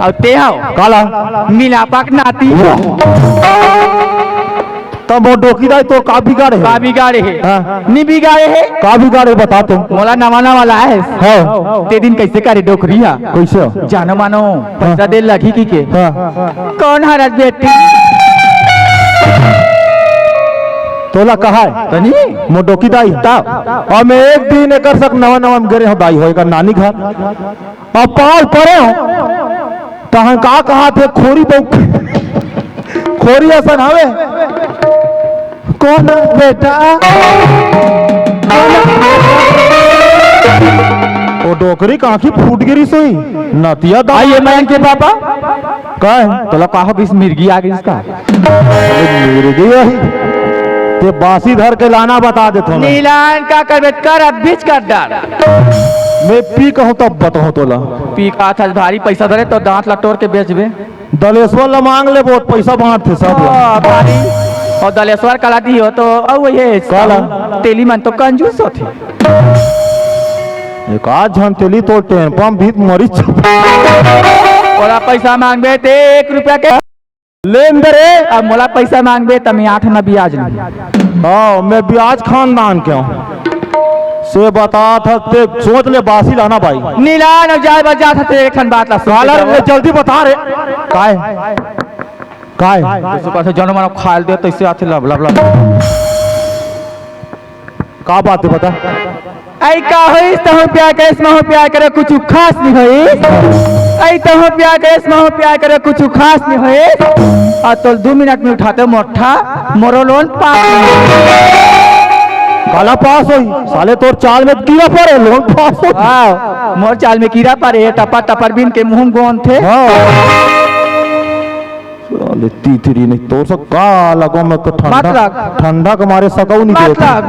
अब ते हो। काला। मिलापा के नाती। तब वो डोकी दाई तो का बिगाड़े है? का बिगाड़े है? हाँ। नी बिगाड़े है? का बिगाड़े बता तो। मोला नवा नवा लाए है। हाँ। ते दिन कैसे करे डोकरी हा? कैसे? जानो मानो, पैसा दे लगी की के? हाँ। कौन हरत बेटी? तोला कहा है? तनी? मोर डोकी दाई। तब? और मैं एक दिन एकर सक नवा नवा में गे रहे हूँ दाई हो, एकर नानी घर। अब पाल परे हो, तहन का कहा थे खोरी बहू, खोरी असन हवे। कौन बेटा? ओ डोकरी का आँखी फूट गिरी सोई, नतिया दा। आइए मैं इनके पापा। का है? तोला का हो गइस, मिर्गी आ गइस का? अरे मिर्गी यही। ते बासी धर के लाना बता देथो मैं। नीलान का करबे कर, अब बीच कर डाल। मैं पी कहूँ तब बताऊँ तोला। पी का था भारी पैसा धरे तो दांत ला टोर के बेचबे। दलेश्वर ला मांग ले, बहुत पैसा बांटथे सब ला। हाँ, भारी। और दलेश्वर कला दी हो तो, और वो ये काला? तेली मन तो कंजूस होथे। एक आध झन तेली तो टेम्पा में भीत मरी चुप। ओला पैसा मांगबे ते एक रुपया के लेन दे रे। अब मोला पैसा मांगबे त मैं आठ ना ब्याज लूं। हाँ, मैं ब्याज खानदान के हूँ। से बता था, ते सोच ले बासी लाना भाई। नीला न जाए बजा था, ते एक ठन बात ला सोच काला ले रे, जल्दी बता रे। काय? काय? दोस्तों पास जनो मानो खाल दे तो इससे आते लब, लब, लब। का बात है बता? आई का होइस, तहूँ प्यार करेस, महूँ प्यार करे, कुछ खास नहीं होइस। अई तो हो प्यार करे, इसमें हो प्यार करे, कुछ खास नहीं होए। और तो दो मिनट में उठाते मोठा, मोरो लोन पास नहीं। काला पास होई, साले तोर चाल में कीड़ा पड़े, लोन पास होई। हाँ, मोर चाल में कीड़ा पड़े, टपर टपर बिन के मुंह गोन थे। हाँ। साले तीतरी नहीं, तोर सब का लगो में तो ठंडा, मत लग। ठंडा के मारे सकऊ नहीं मत देते। लग।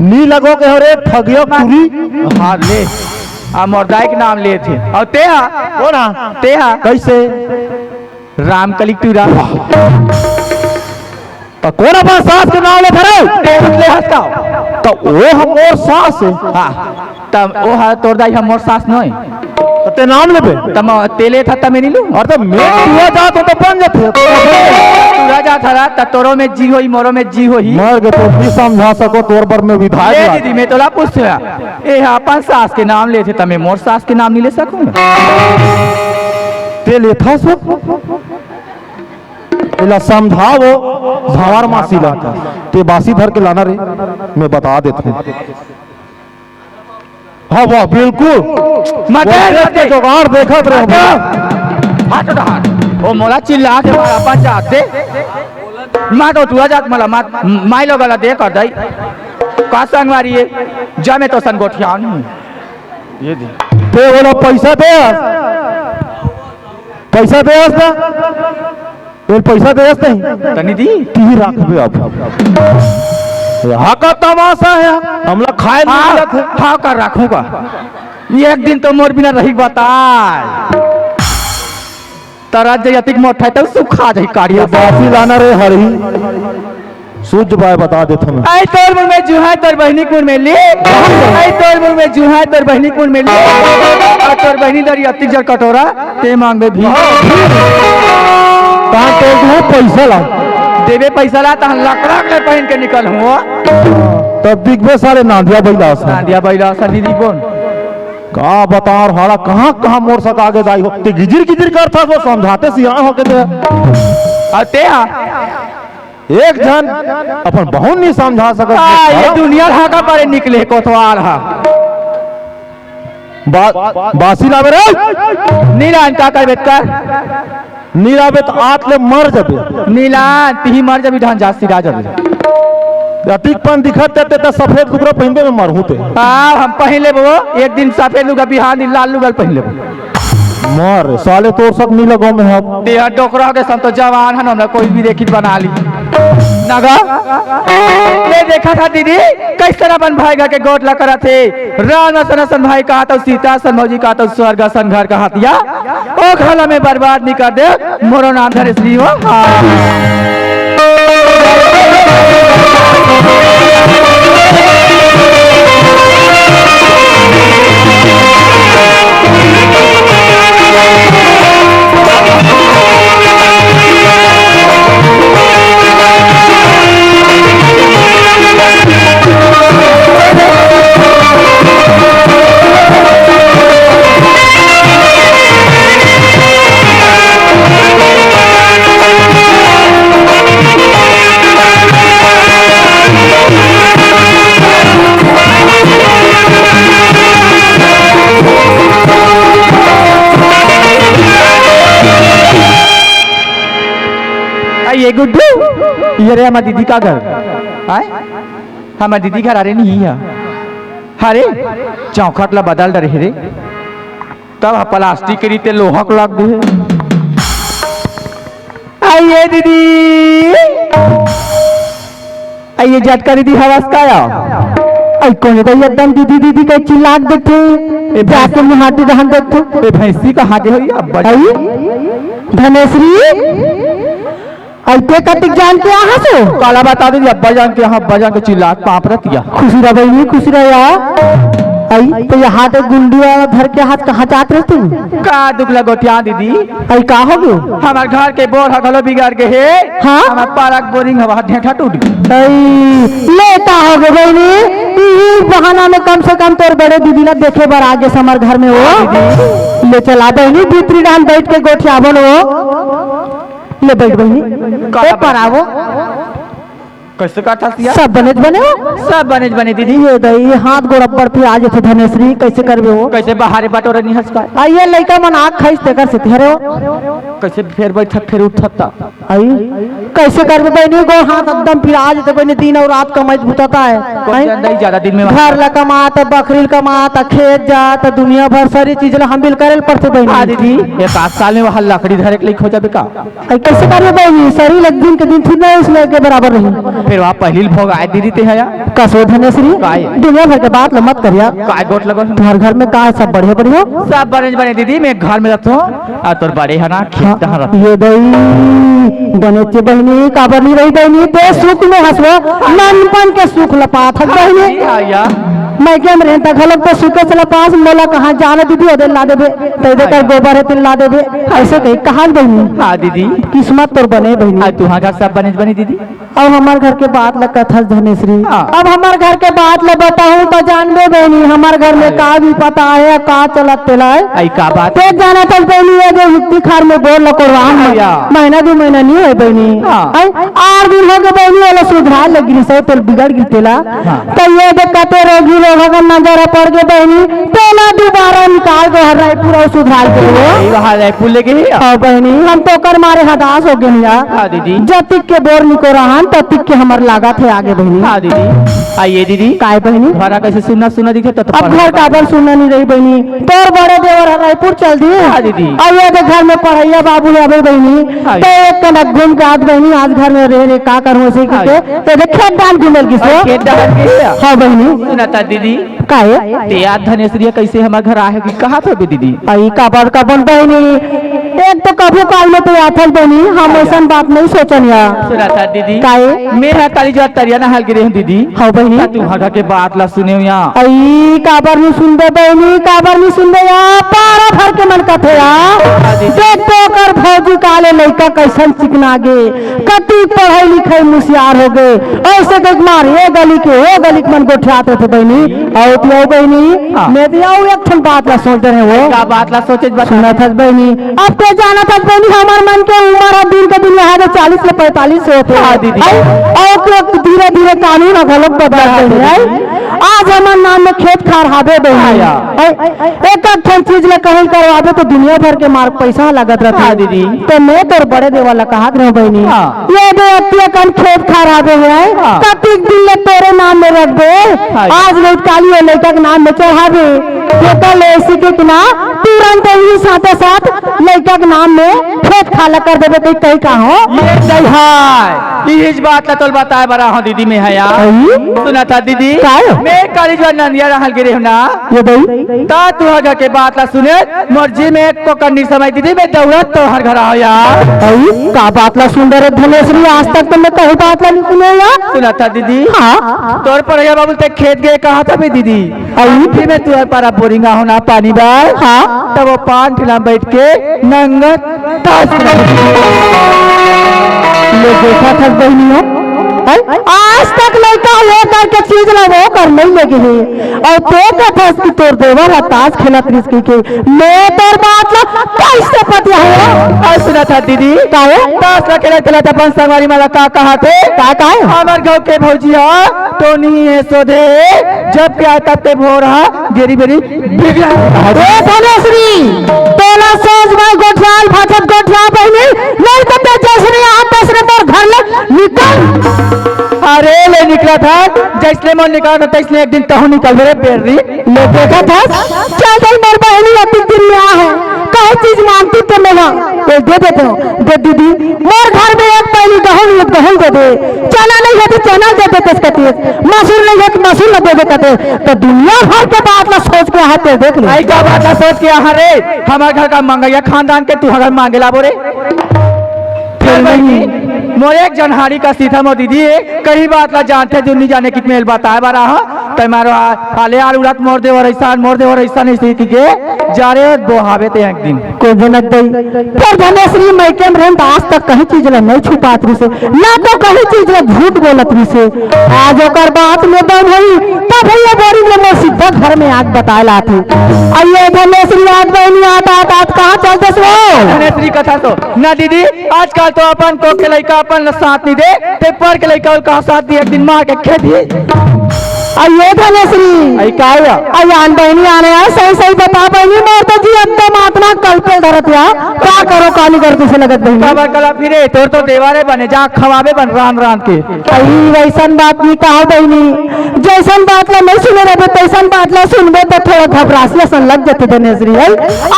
नी लगो के हरे ठगिया मत। पूरी। हाँ, ले। आ मोर दाई के नाम ले थे। और ते हा? कौन हा? ते हा? कैसे? राम कलिक टूरा। त कोन अपन सास के नाम लेत हरे? ते हंस ले हंस का। त ओ हमर सास हे। हाँ। त ओ ह तोर दाई हमर सास नोय। त ते नाम लेबे? त म ते लेत ह त मैं नी लू। अरे त मैं टूरा जात हो त बन जाथे। टूरा जात हरा त तोरो में जी होई, मोरो में जी होई। मर गे तो भी समझा सको, तोर बर मैं विधायक ले लाग। दीदी, मैं तोला पूछ रहा। ए ह अपन सास के नाम लेथे त मैं मोर सास के नाम नी ले सकूं? ते लेथा सो? एला समझाओ, भंवर मासी ला। ते बासी धर के लाना रे, मैं बता देत हूँ। हाँ, वाह, बिल्कुल। मत दे, वो मत दे। जुगाड़ देखत रहे हम। हट, हट, हट। ओ मोला चिल्ला के मार अपन जात दे। मार तो तू जात मला, मार, माई लोग वाला दे कर दई। का संगवारी है? जा मैं तो सन गोठियान। ये दे। ते बोला पैसा दे। पैसा दे हस ना? तेरे पैसा दे हस नहीं? तनी दी। ती राखबे अब। यहाँ का तमाशा है, हमला खाए नहीं हाँ, मिलत है। हाँ, का राखूंगा। एक दिन तो मोर बिना रही बताए। तरा जे अतिक मोटा है, तो सुखा जाई काड़िया। ये बासी लाना रे हरी। सूझ बाय बता देथन। आई तोर मुंह में जुहा, तोर बहिनी कुन में ले। आई तोर मुंह में जुहा, तोर बहिनी कुन में ले। और तोर बहिनी दरी अतिक जर कटोरा, ते मांगबे भी। तहां तो दू पैसा ला। देबे पैसा ला, तहां लकड़ा के पहन के निकल हुआ। तब दिखबे सारे नांदिया बैला सा। नांदिया बैला सा दीदी बोन। का बता और हाड़ा कहाँ कहाँ मोर सका आगे जाई हो। ते गिजिर गिजिर करथा सो समझाते सियान हो के ते। और ते हा? एक झन अपन बहू नहीं समझा सकत। आ, ये दुनिया ढाका परे निकले कोतवाल हा। बा-, बासी लावे रे। नीलान का करबे कर? नीलाबे त आत ले मर जबे। नीलान तिही मर जबी ढान जासी राज अभी। अतिक पन दिखत ते त सफेद लुगरा पहिनबे में मरहूं ते। आ, हम पहिन लेबो, एक दिन सफेद लुगरा बिहान दिन लाल लुगरा पहिन लेबो। मर, साले तोर सब नी लगो में हम। देह डोकरा के सन तो जवान हन, हमरा कोई भी देखित बना ली। नगा, ले देखा था दीदी, कैसे अपन भाई घर के गोठ ला करत हे। राम असन असन भाई कहा तो सीता असन भौजी कहा तो स्वर्ग असन घर का हतिया। ओ घला में बर्बाद नी कर दे, मोरो नाम धरे श्री हो। हाँ। आ, ये गुड्डू, ये रे हमर दीदी का घर। आय? हमर दीदी घर अरे नहीं है। अरे, चौखट ला बदल डरे रे। तब प्लास्टिक के रीते लोहा को लग दे। आइए दीदी, आइए जटका दीदी हवस का या? आई कोने तो एकदम दीदी दीदी के चिल्लात देथे। ए भैंस- जाके मुहाटी रहन देथे। ए भैंसी कहाँ के होई अब बड़ी? आई धनेश्री। अई ते कतिक जान के आहा सो? काला बता दे, अब्बा जान के, हाँ, अब्बा जान के चिल्लात पाप रतिया। खुशी रह बहिनी, खुशी रह या। अई तो यहाँ तो गुंडी वाला धर के हाथ कहाँ जात रहे तू? का दुख लगोटिया दीदी? अई का हो गयो? हमार घर के बोर ह घलो बिगड़ गए हे। हाँ? हमार पारक बोरिंग हवा ढेठा टूट गई। अई लेता हो गए बहिनी, ई बहाना में कम से कम तोर बड़े दीदी ना देखे बर आगे समर घर में वो। ले चला बहिनी, भीतरी डाल बैठ के गोठियाबो न वो। ले बैठ बहिनी, ए परावो। कैसे कथस या? सब बनेच बने हो? सब बनेच बने दीदी। ये दई, हाथ गोड़ अब्बड़ पिरात हे धनेश्री, कैसे करबे हो? कैसे बाहर बटोरे नहीं हंस पाए? आ, ये लइका मन आग खाइस तेकर से तेरे हो। कैसे फेर बैठत फेर उठत ता? आई, कैसे करबे बहिनी, गोड़ हाथ एकदम पिरात हे बहिनी, दिन अउ रात कमाई बुतात हे। कौन आई? जानता ही ज्यादा दिन में घर ला कमात, बकरी ला कमात, खेत जात, दुनिया भर सारी चीज ला हम बिल करे ल पड़थे बहिनी। हाँ दीदी, एक आध साल में वहाँ लकड़ी धरे के लिए खो जाबे का? आई, कैसे करबे बहिनी, शरीर एक दिन के दिन थोड़ी ना उसमें के बराबर रही। फिर वहाँ पहली भोग आए दीदी ते हया। कसो धनेश्री, काय? दुनिया भर के बात ल मत करिया। काय गोठ लगल? तुम्हारे घर में का है, सब बढ़िया बढ़िया? सब बने बने दीदी, मैं घर में रहता हूँ। आ, तोर बड़े है ना, खेत हाँ, कहाँ रहता? ये दई, बने चे बहिनी, काबर नहीं रही बहिनी, ते सुख में हंसवा, ननपन के सुख लपात हक बहिनी। हाँ, या। मैं क्या मेरे तक घलक तो सुख से लपास, मोला कहाँ जाना दीदी, ओदे ला देबे, ते दे कर हाँ, या। गोबर है, तिल ला देबे, ऐसे कही कहा बहिनी। हाँ दीदी। किस्मत तोर बने बहिनी। आज तुहार घर सब बने बने दीदी। अब हमार घर के बात ल कथस धनेश्री। हाँ। अब हमार घर के बात ल बताहूँ त जानबे बहिनी, हमार घर में हाँ। का भी पता है, का चलत तेला है। आई का बात? ते जानत हस बहिनी, ये जो हित्ती खार में बोर ल कोड़वाहन हाँ, में या। महीना दू महीना नहीं है बहिनी। हाँ। आई आठ दिन हो गए बहिनी, ओला सुधार लग गिरी से, तेल बिगड़ गिरी तेला। हाँ। तो ये देख कते रोगी रोगा का नजर पड़ गए बहिनी, तेला दोबारा निकाल के हर रायपुर अउ सुधार के वो। यही वहाँ रायपुर लेके ही आ। हाँ बहिनी, हम तो कर मारे हदास हो गए या। हाँ दीदी। जतिक के बोर निकोराहन, ततिक के हमर लागत है आगे बहिनी। हाँ दीदी। आइए दीदी। काय बहिनी? घरा कैसे सुन्ना सुन्ना दिखे तो, तो अब पढ़ाई घर का बल सुन्ना नहीं रही बहिनी। तोर बड़े देवर हर रायपुर चल दिए। हाँ दीदी। अब ये देख घर में पढ़ैया बाबू है अबे बहिनी। हाँ। तो एक कनक घूम के आज बहिनी, आज घर में रह रहे का करूँ ऐसे हाँ। करके। तो देख खेत धान घूमल की सो। खेत धान की है। हाँ बहिनी। सुना था दीदी। काहे? ते याद धनेश्वरिया कैसे हमार घर आहे कि कहा था बे दीदी? आई काबर का बन बहिनी, एक तो कभू काल में तो आथल बहिनी, हम हाँ। ऐसन बात नहीं सोचन या। सुना था दीदी। काहे? मेरा ताली जो तरिया ना हाल गिरे हूँ दीदी। हाँ बहिनी। ता तू हगा के बात ला सुने हो या। आई काबर नहीं सुनबे बहिनी, काबर नहीं सुनबे या, पारा भर के मन कथे या। हाँ दीदी। देख तो कर भौजी काले लइका कैसन चिकना गे। कति पढ़ाई लिखाई मुसियार हो गए, ऐसे देख मार, ये गली के, वो गली के मन गोठियात रथे बहिनी। आओ तो आओ बहिनी, हाँ। मैं तो आओ एक ठन बात ला सोच रहे हो। का बात ला सोचे बता। सुना था बहिनी, अब ते जाना था बहिनी, हमार मन के उम्र है दिन के दिन यहाँ के चालीस ले पैंतालीस होते हैं। हाँ, दीदी। आई, आओ तो धीरे धीरे कानून घलोक बदलत हाँ, बहिनी, आई। दीदी। आज हमार नाम में खेत खार हाबे बहिनी। हाँ, यार। आई, एक एक ठन चीज ला कहीं करवाबे तो दुनिया भर के मार पैसा लगत रहथे। हाँ, दीदी। तो मैं तोर बड़े देवर ला कहत रहूं बहिनी। हाँ। ये दे अतिया कन खेत खार हाबे है, हाँ। कतिक दिन ले तोरे नाम में रख दे। हाँ। आज नहीं काली वो लइका के नाम में चढ़ाबे। ये कल ऐसी के ना तुरंत ही साथे साथ लइका के नाम में खेत खाला कर देबे, तो कहीं का हो? ये सही है। इस बात ला तोल बताए बरा हो दीदी में है यार। आई? सुना था दीदी? काय? मैं काली जो नंदिया रहल गिरे हूं ना। ये दई? ता तू हगा के बात ला सुने, मोर जी में एक कोकन्नी समय दीदी, मैं दौड़त तोहर घर आओ यार। अई, का बात ला सुन रहे धनेश्वरी, आज तक तो मैं कहीं बात ला नहीं सुने यार। सुना था दीदी? हाँ। तोर पढ़ैया बाबू ते खेत गए कहा था बे दीदी? अई? फिर मैं तुहर पारा बोरिंगा होना पानी बार। हाँ। तब वो पान ठेला में बैठ के नंगत ताश खेलत। ले देखा था बहनियों, हैं? आज तक लड़का वो करके चीज ला वो कर नहीं लगे है। अउ ते कथस कि तोर देवर ह ताश खेलत रिहिस कहिके, मैं तोर बात ला कैसे पतियाहूं? अउ सुना था दीदी, काहे? ताश ला खेलत खेलत अपन संगवारी मन ला का कहा थे? का कहे? हमर गांव के भौजी ह टोनी हे सोधे, जब के आए तब के भोर ह गेरी बेरी बिगड़ा। ए धनेश्वरी, तोला सोच भाई गोठियाल भाजत गोठिया बहिनी, नहीं तो ते जैसने आ तैसने तोर घर ले निकल। अरे ले निकला था, जैसने मन निकला था तैसने एक दिन तहु निकल रे बेर्री। ले देखा था, चल दे मोर बहिनी अतिक दिन में आ है, कहे चीज मांगती तो मेला ये दे देते हो। दे दीदी, मोर घर में एक पैली गहूं नहीं, गहूं दे दे, चना नहीं है तो चना दे दे, तेज कती मसूर नहीं है तो मसूर न दे दे कते, तो दुनिया भर के बात ला सोच के हाथ पे देख ले। आई का बात ला सोच के यहाँ रे, हमारे घर का मंगैया खानदान के तू हगर मांगे ला बोरे। फिर नहीं। मोर एक जनहारी का सीधा मो दीदी है, कहीं बात ला जानते जो नहीं जाने कितने बताए बारा हा। तै मारो आ-, आले आर उड़त मोर देवर ऐसा, मोर देवर ऐसा नहीं सही के, जा रे बोहावे ते एक दिन। कोई जनक दई। पर धनेश्री मइके में रहन त आज तक कहीं चीज ला नहीं छुपात रहिसे, ना तो कहीं चीज ला झूठ बोलत रहिसे। आज ओकर बात में दम होई, तब भैया बोरिंग ले मोर सीधा घर में आके बताए लात हे। अइए धनेश्री, आज बहिनी आत, आत, आत कहाँ चल देस वो? धनेश्री कथा तो ना दीदी, आजकल तो अपन कोख के लइका अपन ल साथ नहीं दे, ते पर के लइका ल कहाँ साथ दिए, एक दिन मार के खेदी। अइए धनेश्री। अई का या? अई आन बहिनी आने यार, सही सही बता बहिनी, मोर तो जी एकदम आतना कलपे धरत या। का करो काली कर तुझे लगत बहिनी? काबर कला फिरे, तोर तो देवारे बने, जा खवाबे बन रांध रांध के। अई वैसन बात नहीं कहा बहिनी, जैसन बात ला नहीं सुने रहबे, तैसन बात ला सुनबे तो थोड़ा घबरासी असन लग जाते धनेश्री, है?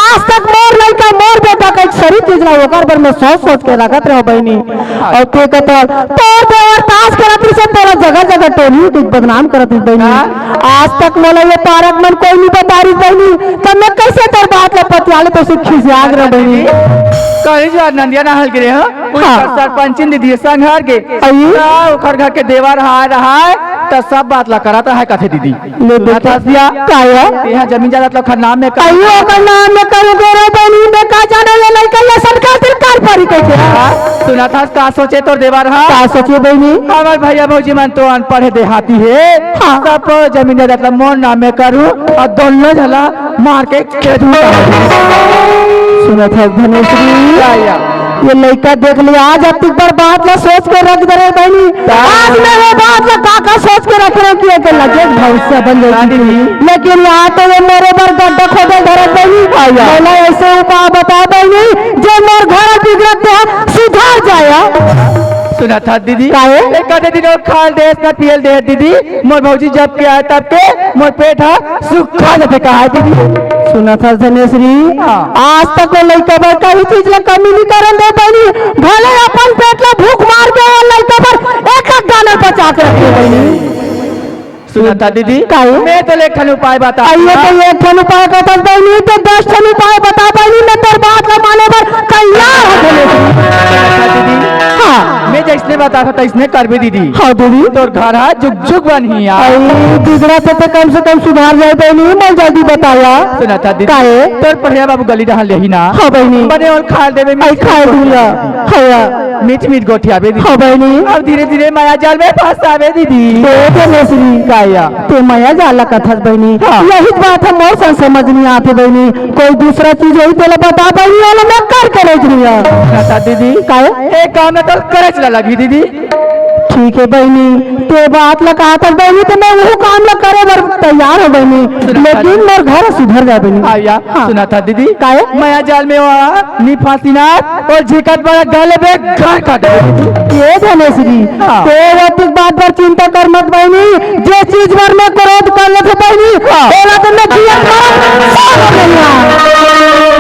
आज तक मोर लइका, मोर बेटा कहीं सरी चीज ला ओकर बर मैं सोच सोच के रखत रहो बहिनी। और ते कतल तोर देवर ताश करत रहिसे, तोला जगह जगह टोली उठी बदनाम करत रहिस बहिनी। हाँ। आज तक मोला ये पारक मन कोई नहीं बता रहिस बहिनी, तब मैं कैसे तोर बात ला पतियाले तो से खिसियाग रह बहिनी। कहीं जो आज नंदिया नहल गिरे हो, हाँ। सरपंचिन दीदी संग हार गे। अई। हाँ, ओखर घर के देवर हार रहा है, त सब बात ला करत रहा है कथे दीदी। ले बेटा, बतासिया। का या? तेहा जमीन जायदाद ला ओखर नाम में कर। अइयो, ओकर नाम में करूँ गोरे बहिनी, मैं का जानो ये लइका ये सरकार सरकार पारी कइसे। हाँ, सुनत हस का सोचे तोर देवर हा? का सोचे बहिनी? हमर भैया भौजी मन तो अनपढ़ हे, देहाती हे। हाँ। सब जमीन जायदाद ला मोर नाम में करूँ और दोनों झला मार के खेदू। सुनत हस धनेश्री? या, या। ये लइका देख ले, आज अतिक बड़ बात ला सोच के रख दे रे बहिनी। का? आज मैं वो बात ला का का सोच के रख रहे कि एके लगे भविष्य बन जाए। हाँ दीदी। लेकिन यहाँ तो ये मोरे बर गड्ढा खोदे धरत बहिनी। हाँ यार। मोला ऐसे उपाय बता बहिनी, जे मोर घर बिगड़त हे, सुधर जाया। सुनत हस दीदी? काहे? एक आधे दिन और खाल देस ना पियल दे दीदी। मोर भौजी जब के आए तब के मोर पेट हा सुखा जाथे कहा दीदी। सुनत हस धनेश्री, हाँ। आज तक वो लइका बर कहीं चीज ला कमी नहीं करन दे बहिनी, भले अपन पेट ला भूख मार के वो लइका बर एक एक दाना बचा के रखे बहिनी। सुनत हस दीदी, काहे? मैं तो एक ठन उपाय बता। अइयो तो एक ठन उपाय बता बहिनी, तो दस ठन उपाय बता बहिनी, मैं तोर बात ला माने बर तैयार हूँ धनेश्री। सुनत हस दीदी, हाँ। मैं जैसने बता था तैसने करबे दीदी। हाँ दीदी। तोर घर हा जुग जुग बनही यार। अई बिगड़ा थे तो कम से कम सुधार जाए बहिनी, मैं जल्दी बताया। सुनत हस दीदी। काहे? तोर पढ़िया बाबू गली डहान लेही ना। हाँ बहिनी। बने ओल खाल देबे, अई खाल दूंगा। हाँ। मीठ मीठ गोठियाबे दीदी। हाँ बहिनी। अब धीरे धीरे माया जाल में फंसाबे दीदी। ए धनेश्री। का या? ते माया जाल ला कथस बहिनी। हाँ। यही बात हम और सन समझ नहीं आते बहिनी। कोई दूसरा चीज होई तेला बता बहिनी, वाला मैं कर के रह रही है। सुनत हस दीदी। काहे? एक काम में तो करे चला लगी दीदी। ठीक है बहिनी, ते बात ला कहा था बहिनी, तो मैं वो काम ला करे बर तैयार हो बहिनी, सुनत हस लेकिन मोर घर सुधर जाए बहिनी। हाँ या, हाँ। सुनत हस दीदी। काहे? माया जाल में वो नी फांसी ना और झिकत बड़ा गले में घर काट। ए धनेश्री, हाँ। ते वो बात बर चिंता कर मत बहिनी, जे चीज बर मैं क्रोध कर लेथे बहिनी, हाँ। ओला तो मैं जियत मरत सब हो गइया।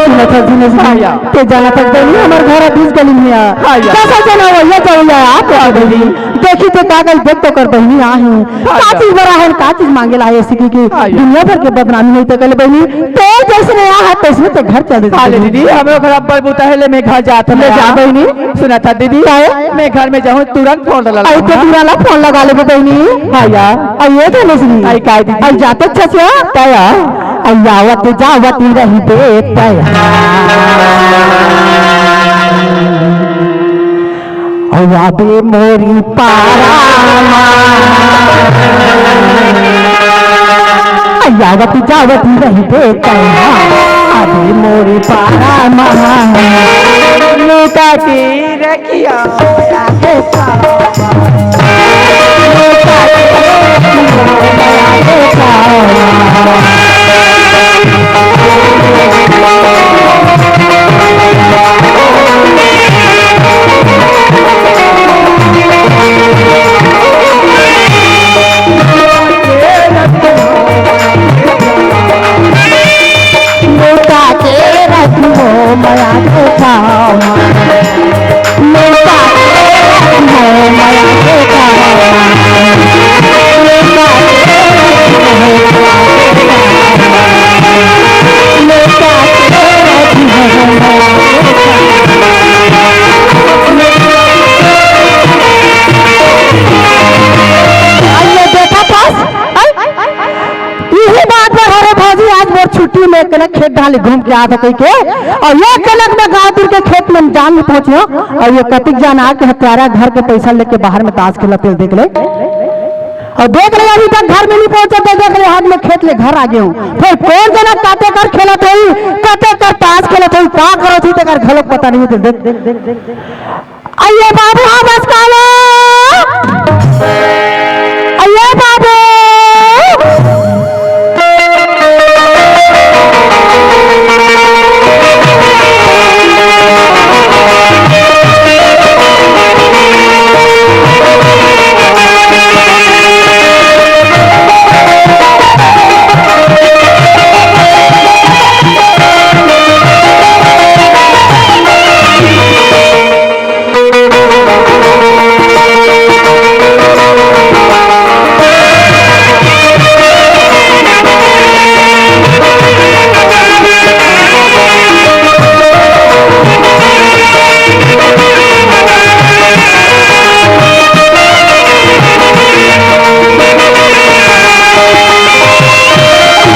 सुनत हस धनेश्री, हाँ या। ते जानत हस बहिनी, हमर घर बीस गली में हे। हाँ या। कैसा जना हो, ये जाओ या, आप हाँ बहिनी। देखी ते का गई, देख तो कर बहिनी आ हे। हाँ का या। चीज बर आहे, का चीज मांगे ला हे, ऐसी की, की हाँ या। दुनिया भर के बदनामी होई ते कहले बहिनी, ते जैसने आ हे, तैसने ते घर चल दे हाँ ले दीदी। दीदी, हमरो घर अब्बल बूता हे, ले मैं घर जात हूँ ले ना। जा बहिनी। सुनत हस दीदी, काहे? मैं घर में जाहूँ, तुरंत फोन लगा आई तो लूँ। तुरंत फोन लगा लेबे बहिनी। हाँ या। अई ए धनेश्री। अई काय दीदी? अई जाते छछिया। तया। अई आवत जावत रहिबे तया। अई आबे मोरी पारा मा। अई आवत जावत रहिबे तया। आबे मोरी पारा मा। लुका के रखिया लुका के रखियो मया के छाँव मा। लुका के रखियो मया के छुट्टी में एक कनक खेत डाले घूम के आत हो कहिके, अउ एक कनक में गाँव दूर के खेत में जान नहीं पहुंचे हो, अउ ये कतिक जान आके हत्यारा घर के पैसा लेके बाहर में ताश खेलत हे, देख ले। अउ देख ले, अभी तक घर में नहीं पहुंचे, तो देख ले, हाथ में खेत ले घर आ गए हो। फिर कौन जना काते कर खेलत होई, काते कर ताश खेलत होई, का करत होई, तेकर घलोक पता नहीं होते। देख, अइये बाबू, हाँ, बस काला। अइये बाबू।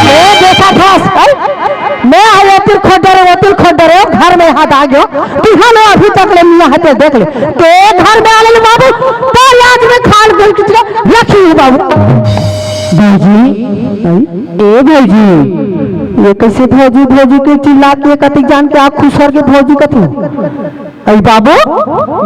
मैं देखा था, मैं आयो, तिल खोद डरे, वो तिल खोद डरे, घर में हाथ आ गयो। तिहा लो अभी तक ले मियाँ हते देख ले। ते घर में आले बाबू, तो लाज में खाल गुल किचड़ा रखी हूँ बाबू। भौजी, ए भौजी, ये कैसे भौजी, भौजी के चिल्ला के कतिक जान के आँख खुसर के भौजी कथी? अरे बाबू,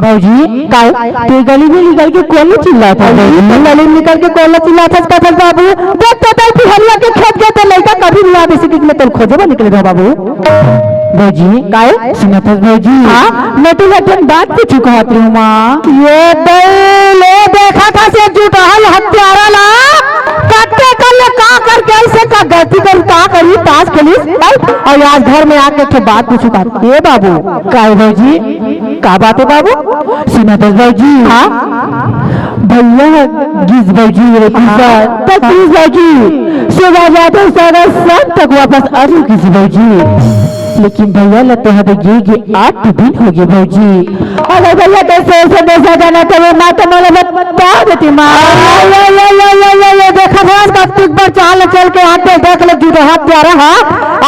भौजी, काय? ते गली में निकल के कौन चिल्लात हे? गली में निकल के कौन चिल्लात हे, कथस बाबू? देख तो तई पिहलिया के खेत गए तो लइका कभी नहीं आवे, सिटी में तोर खोजे बर निकले रहो बाबू। भौजी, काय? सुनत हस भौजी? हाँ? मैं तो लटन बात पूछू कहत रहूँ माँ। ये दई ले देखा था से जुटहल हत्यारा ला, कत्ते कर ले का करके ऐसे का गलती करी, का करी, ताश खेलिस, नहीं? अउ आज घर में आके एक ठो बात पूछू का। ए बाबू। काय भौजी? का बात हे बाबू? सुनत हस भौजी? हाँ? भैया गिस भौजी रे, हाँ। त गिस भौजी। सुबह जाते साढ़े सात तक वापस आ रही गिस भौजी। लेकिन भैया ला तेहा दे गे गे आठ दिन हो गए भौजी। अरे भैया, कैसे ऐसे बेचा जाना चाहिए? माँ तो मोला बता देती माँ। ये, ये, ये, ये, ये, ये देखा था, कतिक बार चाल चल के आते देख ले, जुटहल हत्यारा हा।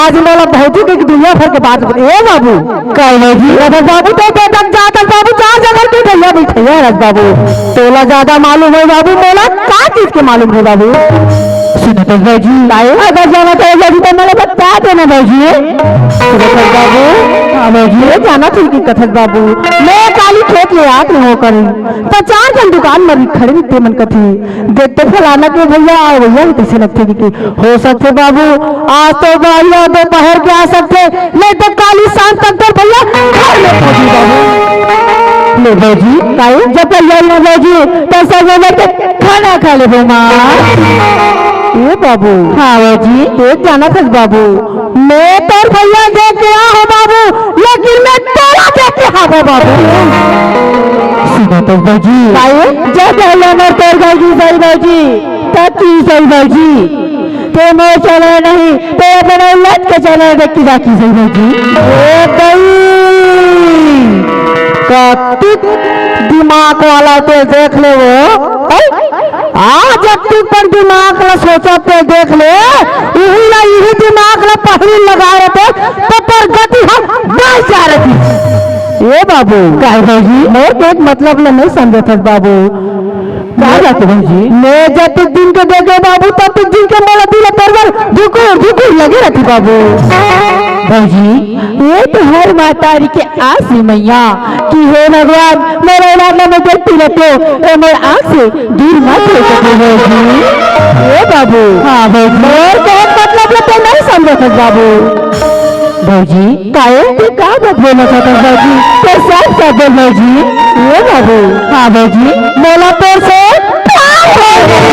आज मोला भौजी के दुनिया भर के बात बता। ए बाबू, काय भौजी? अरे बाबू, तो बेटा जात बाबू, चार जगह के भैया बैठे हैं, रस बाबू। तोला ज्यादा मालूम है बाबू, मोला का चीज के मालूम है बाबू? सुनत हस भौजी? काय? अगर जाना तो भौजी, तो मोला बता देना भौजी। कथस बाबू, हाँ भौजी, ये जाना चाहिए कि कथस बाबू, मैं काली खेत ले आत नहीं होकर, तो चार जन दुकान में खड़े भी ते मन कथी, देखते फलाना के भैया, भैया भी कैसे लगते कि, कि हो सकते बाबू, आज तो भैया दोपहर के आ सकते, नहीं तो काली शाम तक तो भैया घर में पहुंची बाबू। ले भौजी, काय? जब तक जाई ना भौजी, तो सब में बैठ के खाना खा लेबो माँ। ए बाबू। हाँ भौजी। ए जाना था बाबू, मैं तोर भैया देख के आ हो बाबू, लेकिन मैं तोला देख के आबो बाबू। सुनत हस भौजी? काय? जब भैया मैं तोर घर की सही भौजी, तब की सही भौजी। ते मोर चले नहीं, ते अपने उलट के चले देख की जाकी सही भौजी। ए दई, कतिक दिमाग वाला ते देख ले वो। हैं? आज जब तू पर दिमाग ला सोचत ते देख ले, इही ला, इही दिमाग ला पहिली लगा रहते, तो पर गति हम बाई जा रहती। ए बाबू। काय भौजी? मोर के एक मतलब ला नहीं समझत हस बाबू। का बात भौजी? मैं जब तक दिन के देखे बाबू, तब तक दिन के मोला दिल पर बर धुकुर, धुकुर लगे रहती बाबू। भौजी, ये तो हर महतारी के आस हे मैया कि हे भगवान, मोर औलाद ला मैं देखती रहती हूँ, ए मोर आँख से दूर मत हो सके भौजी। ए बाबू। हाँ भौजी। मोर कहत मतलब ला तो नहीं समझत हस बाबू। भौजी। काय? ते का बात बोलत हस भौजी? ते साफ साफ बोल भौजी। ए बाबू। हाँ भौजी। मोला तोर से प्यार हो गई।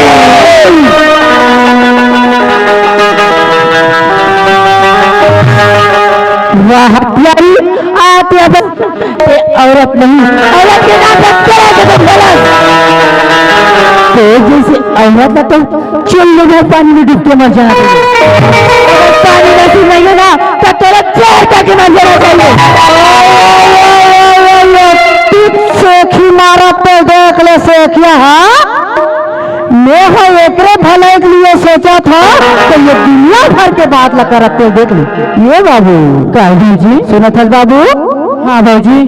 वाह प्यारी, आप ये बस, ये औरत नहीं, औरत के नाम पर तेरा जन्म गलत। तो जैसे औरत ना तो चल ले वो पानी में डूब के मर जाना चाहिए। अगर पानी नसीब नहीं है ना, तो तेरा चोर करके मर जाना चाहिए। तू सोखी मारा तो देख ले सोखिया, हाँ? ओह एकरे भलाई के लिए सोचत हंव, त ये दुनिया भर के बात ला करत हे, देख ले। ए बाबू। का भौजी? सुनत हस बाबू? हाँ भौजी।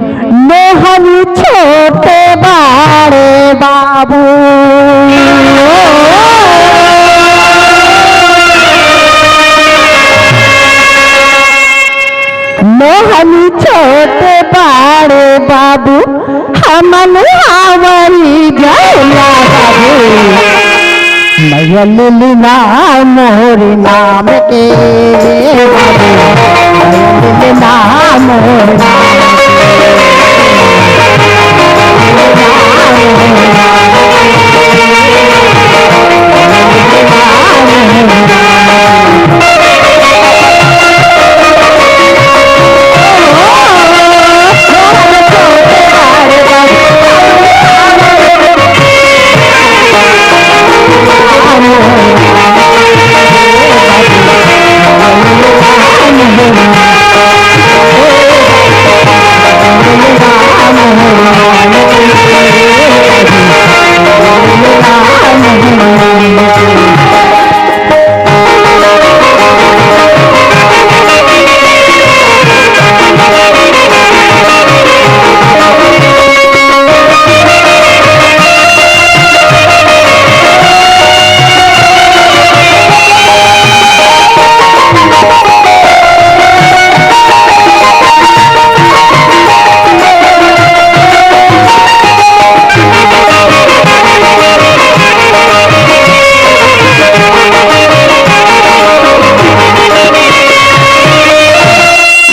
मोहनी छोटे बड़े बाबू। मोहनी छोटे बड़े बाबू, हमन हावरी जइया बाबू। मया ले लेना मोर नाम के बाबू, मया ले लेना मोर नाम के।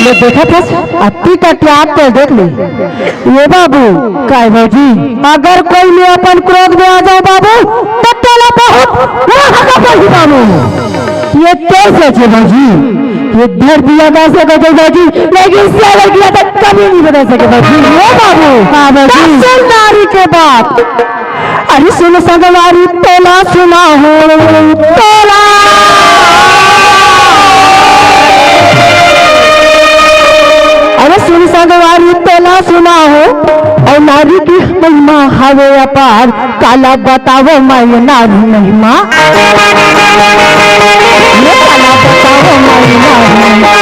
ये देखत हस, अति कटियात ते देख ले। ए बाबू। काय भौजी? अगर कोई मैं अपन क्रोध में आ जाऊं बाबू, तब तोला बहुत महंगा पड़ही बाबू। ये कैसे छे भौजी? ये धरती आकाश से बदल भौजी, लेकिन सागर की तो कभी नहीं बदल सके भौजी। ए बाबू। हाँ भौजी। दस नारी के बात। अरे सुन संगवारी तोला सुनाहूं, तोला। अरे सुन संगवारी तोला सुनाहूं, अउ नारी की महिमा हवे अपार। काला बतावंव मैं नारी महिमा। ये काला बतावंव मैं नारी महिमा।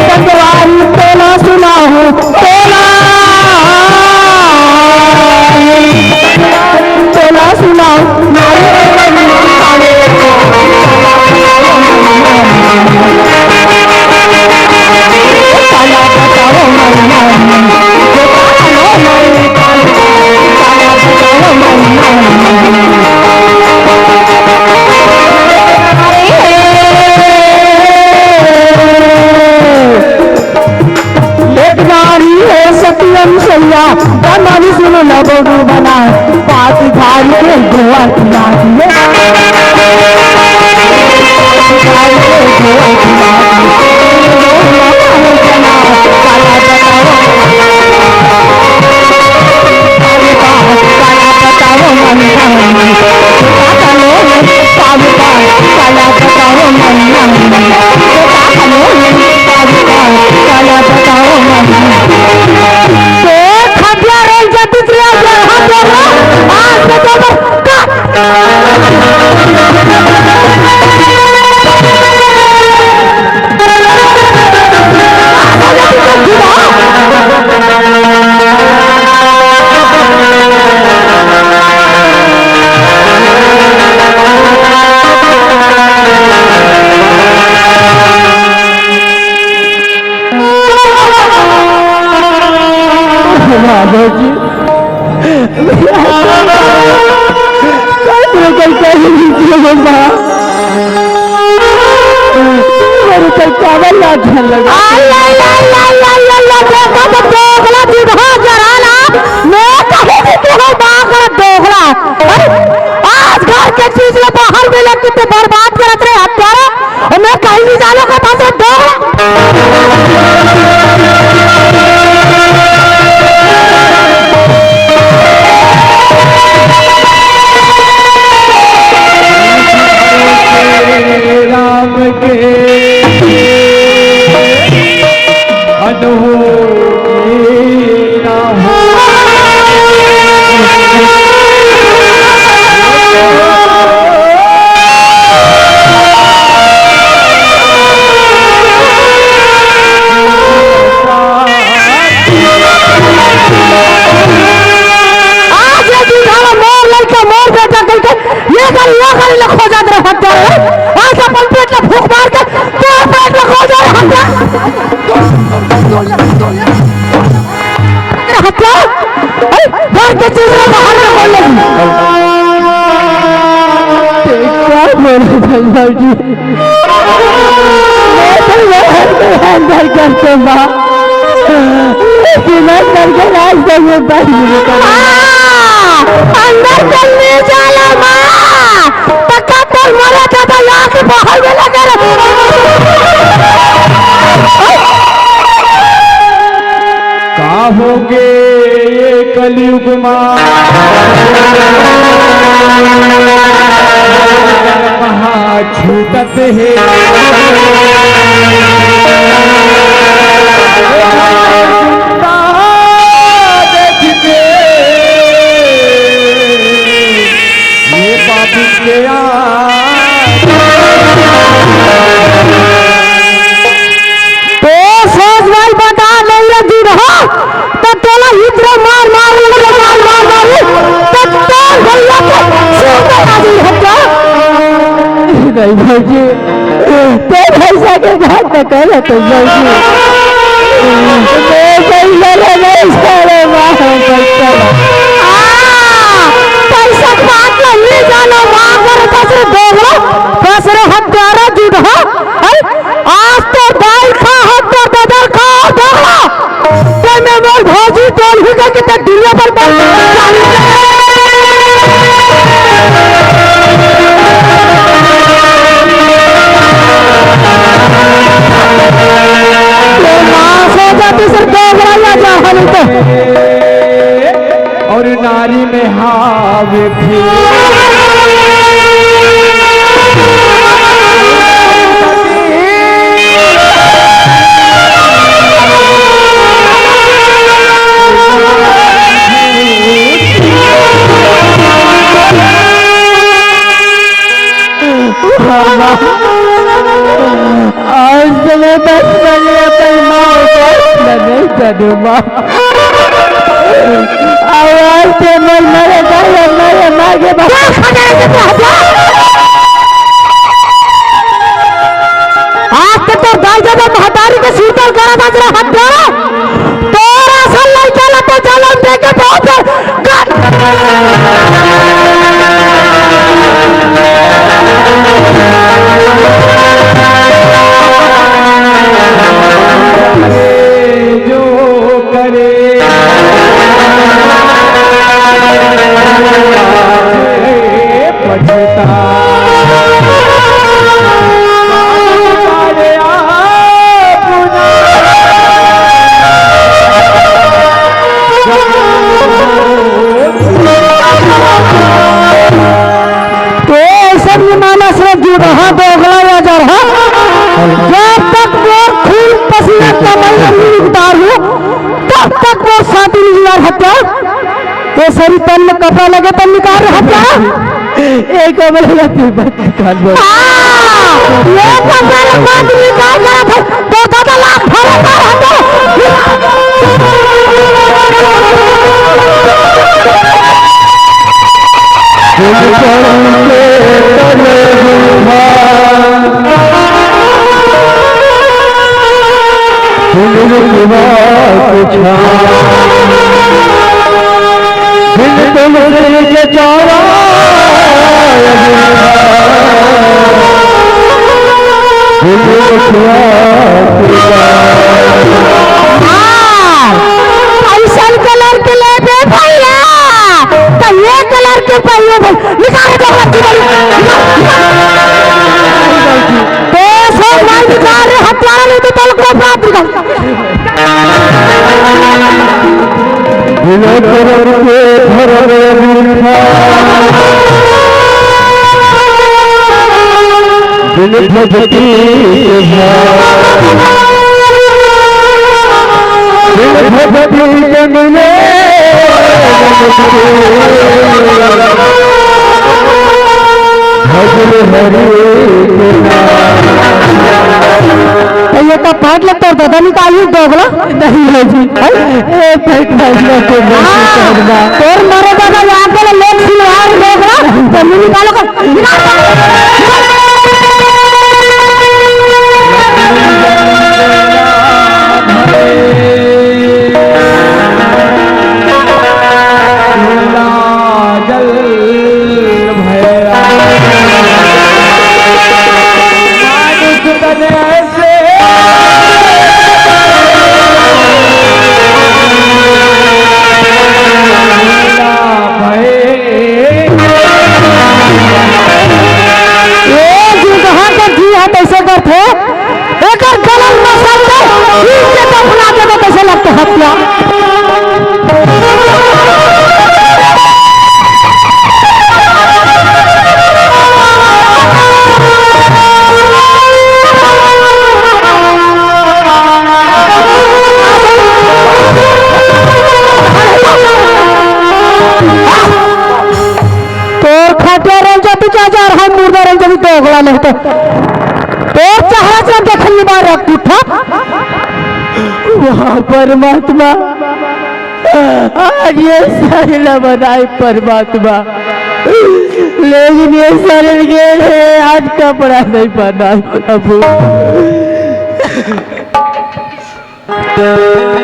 संगवारी तोला सुनाहूं, तोला, तोला सुनाहूं। एक नारी हे सती अनुसैया, जमानी सुन लो बहू बना, पाँच झाड़ी के गोआ खिला दिए। अरे, कई काबर लाज झन लगे? अल्लाह, अल्लाह, अल्लाह, अल्लाह, अल्लाह, देखो तो दोगला जिगहा जराला, मैं कहीं भी तू हो बाकर दोगला। अरे, आज घर के चीज ला बाहर में लेके तू बर्बाद करत रे, हत्यारा। अउ मैं कहीं नहीं जानो का था तो दोगला। राम के अनहो तो चूसरा बाहर में बोल लगी। ते का बोले भैया जी? मैं तो ये अंदर करते माँ, लेकिन अंदर के रास्ते में बंद नहीं करते। हाँ, अंदर चलने चला माँ। पक्का तोर मरा दादा यहाँ से बाहर में लगा रहे। का होगे ये कलयुग मा? कहाँ छूटत हे देख के ये पापी के यार। तो सोच भाई बता नहीं है जी हो, तो तोला इतना मार मार मार मार मार, तो तोर भैया के सिर पे आ गई है क्या? नहीं भाई जी, तो भैया के बात न कर तो भाई जी। मैं भैया ले नहीं सारे मार बच्चा। हाँ, पैसा के बात नहीं जानो, मार कर फसरे दोगला, फसरे हत्यारा जुट हो। हैं? आज तो दाई खा हो, तो बदल खा हो, दोगला। ते में मोर भौजी टोल ही के किते दुनिया पर बन। ये माँ से जाती सिर्फ दोगला या जाहल तो। और नारी में हावे भी। आज तो मैं बस बने अपनी माँ को नहीं जानूंगा। आवाज के मर मरे, मरे, मरे, मार के बस। आज के तो दाई जब महतारी के शीतल करा था, जरा हाथ जोड़ा। तोरा सा लड़का ला तो जलन दे के बहुत जो करे पछता। तो ऐसा भी मानस रे जुड़हा दोगला या जरहा, जब तक मोर खून पसीना कमल में नहीं उतारू, तब तक मोर शादी नहीं हुआ हत्या। ये सरी तन में कपड़ा लगे तब निकाल रहा क्या? एक कमल में तू बस निकाल दो। हाँ, ये कपड़ा लगा तू निकाल रहा था। तो दादा लाभ भरे का रहता। हाँ, अइसन कलर के लेबे भैया, त ये कलर के पहिए भाई, निकाल दे बच्ची भाई, निकाल, निकाल। बे, सो भाई निकाल रे, हथियार नहीं तो तल को बात निकाल। बिना करम के धर्म बिरथा, बिन भक्ति के भाव, बिन भक्ति के मिले भजन हरि के नाम। तो ये तो पाट लगता है, दादा निकालिए दोगला। नहीं है जी। हैं? ए, पेट भरना तो नहीं हाँ। करना। तोर मरे दादा यहाँ पे लोग सिलवार दोगला, तो मैं निकालो कर। पर कुठा। वाह परमात्मा, आज ये सारी ला बनाए परमात्मा, लेकिन ये सारे गेल हे, आज कपड़ा नहीं पहनाए प्रभु।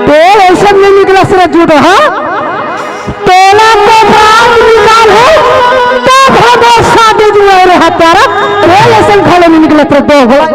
तो ऐसा नहीं निकला सर झूठ, हाँ? तोला तो बात निकाल हो, तो भदो शादी जुआ रहा तारा, तो ऐसा खाले नहीं निकला सर दो भला।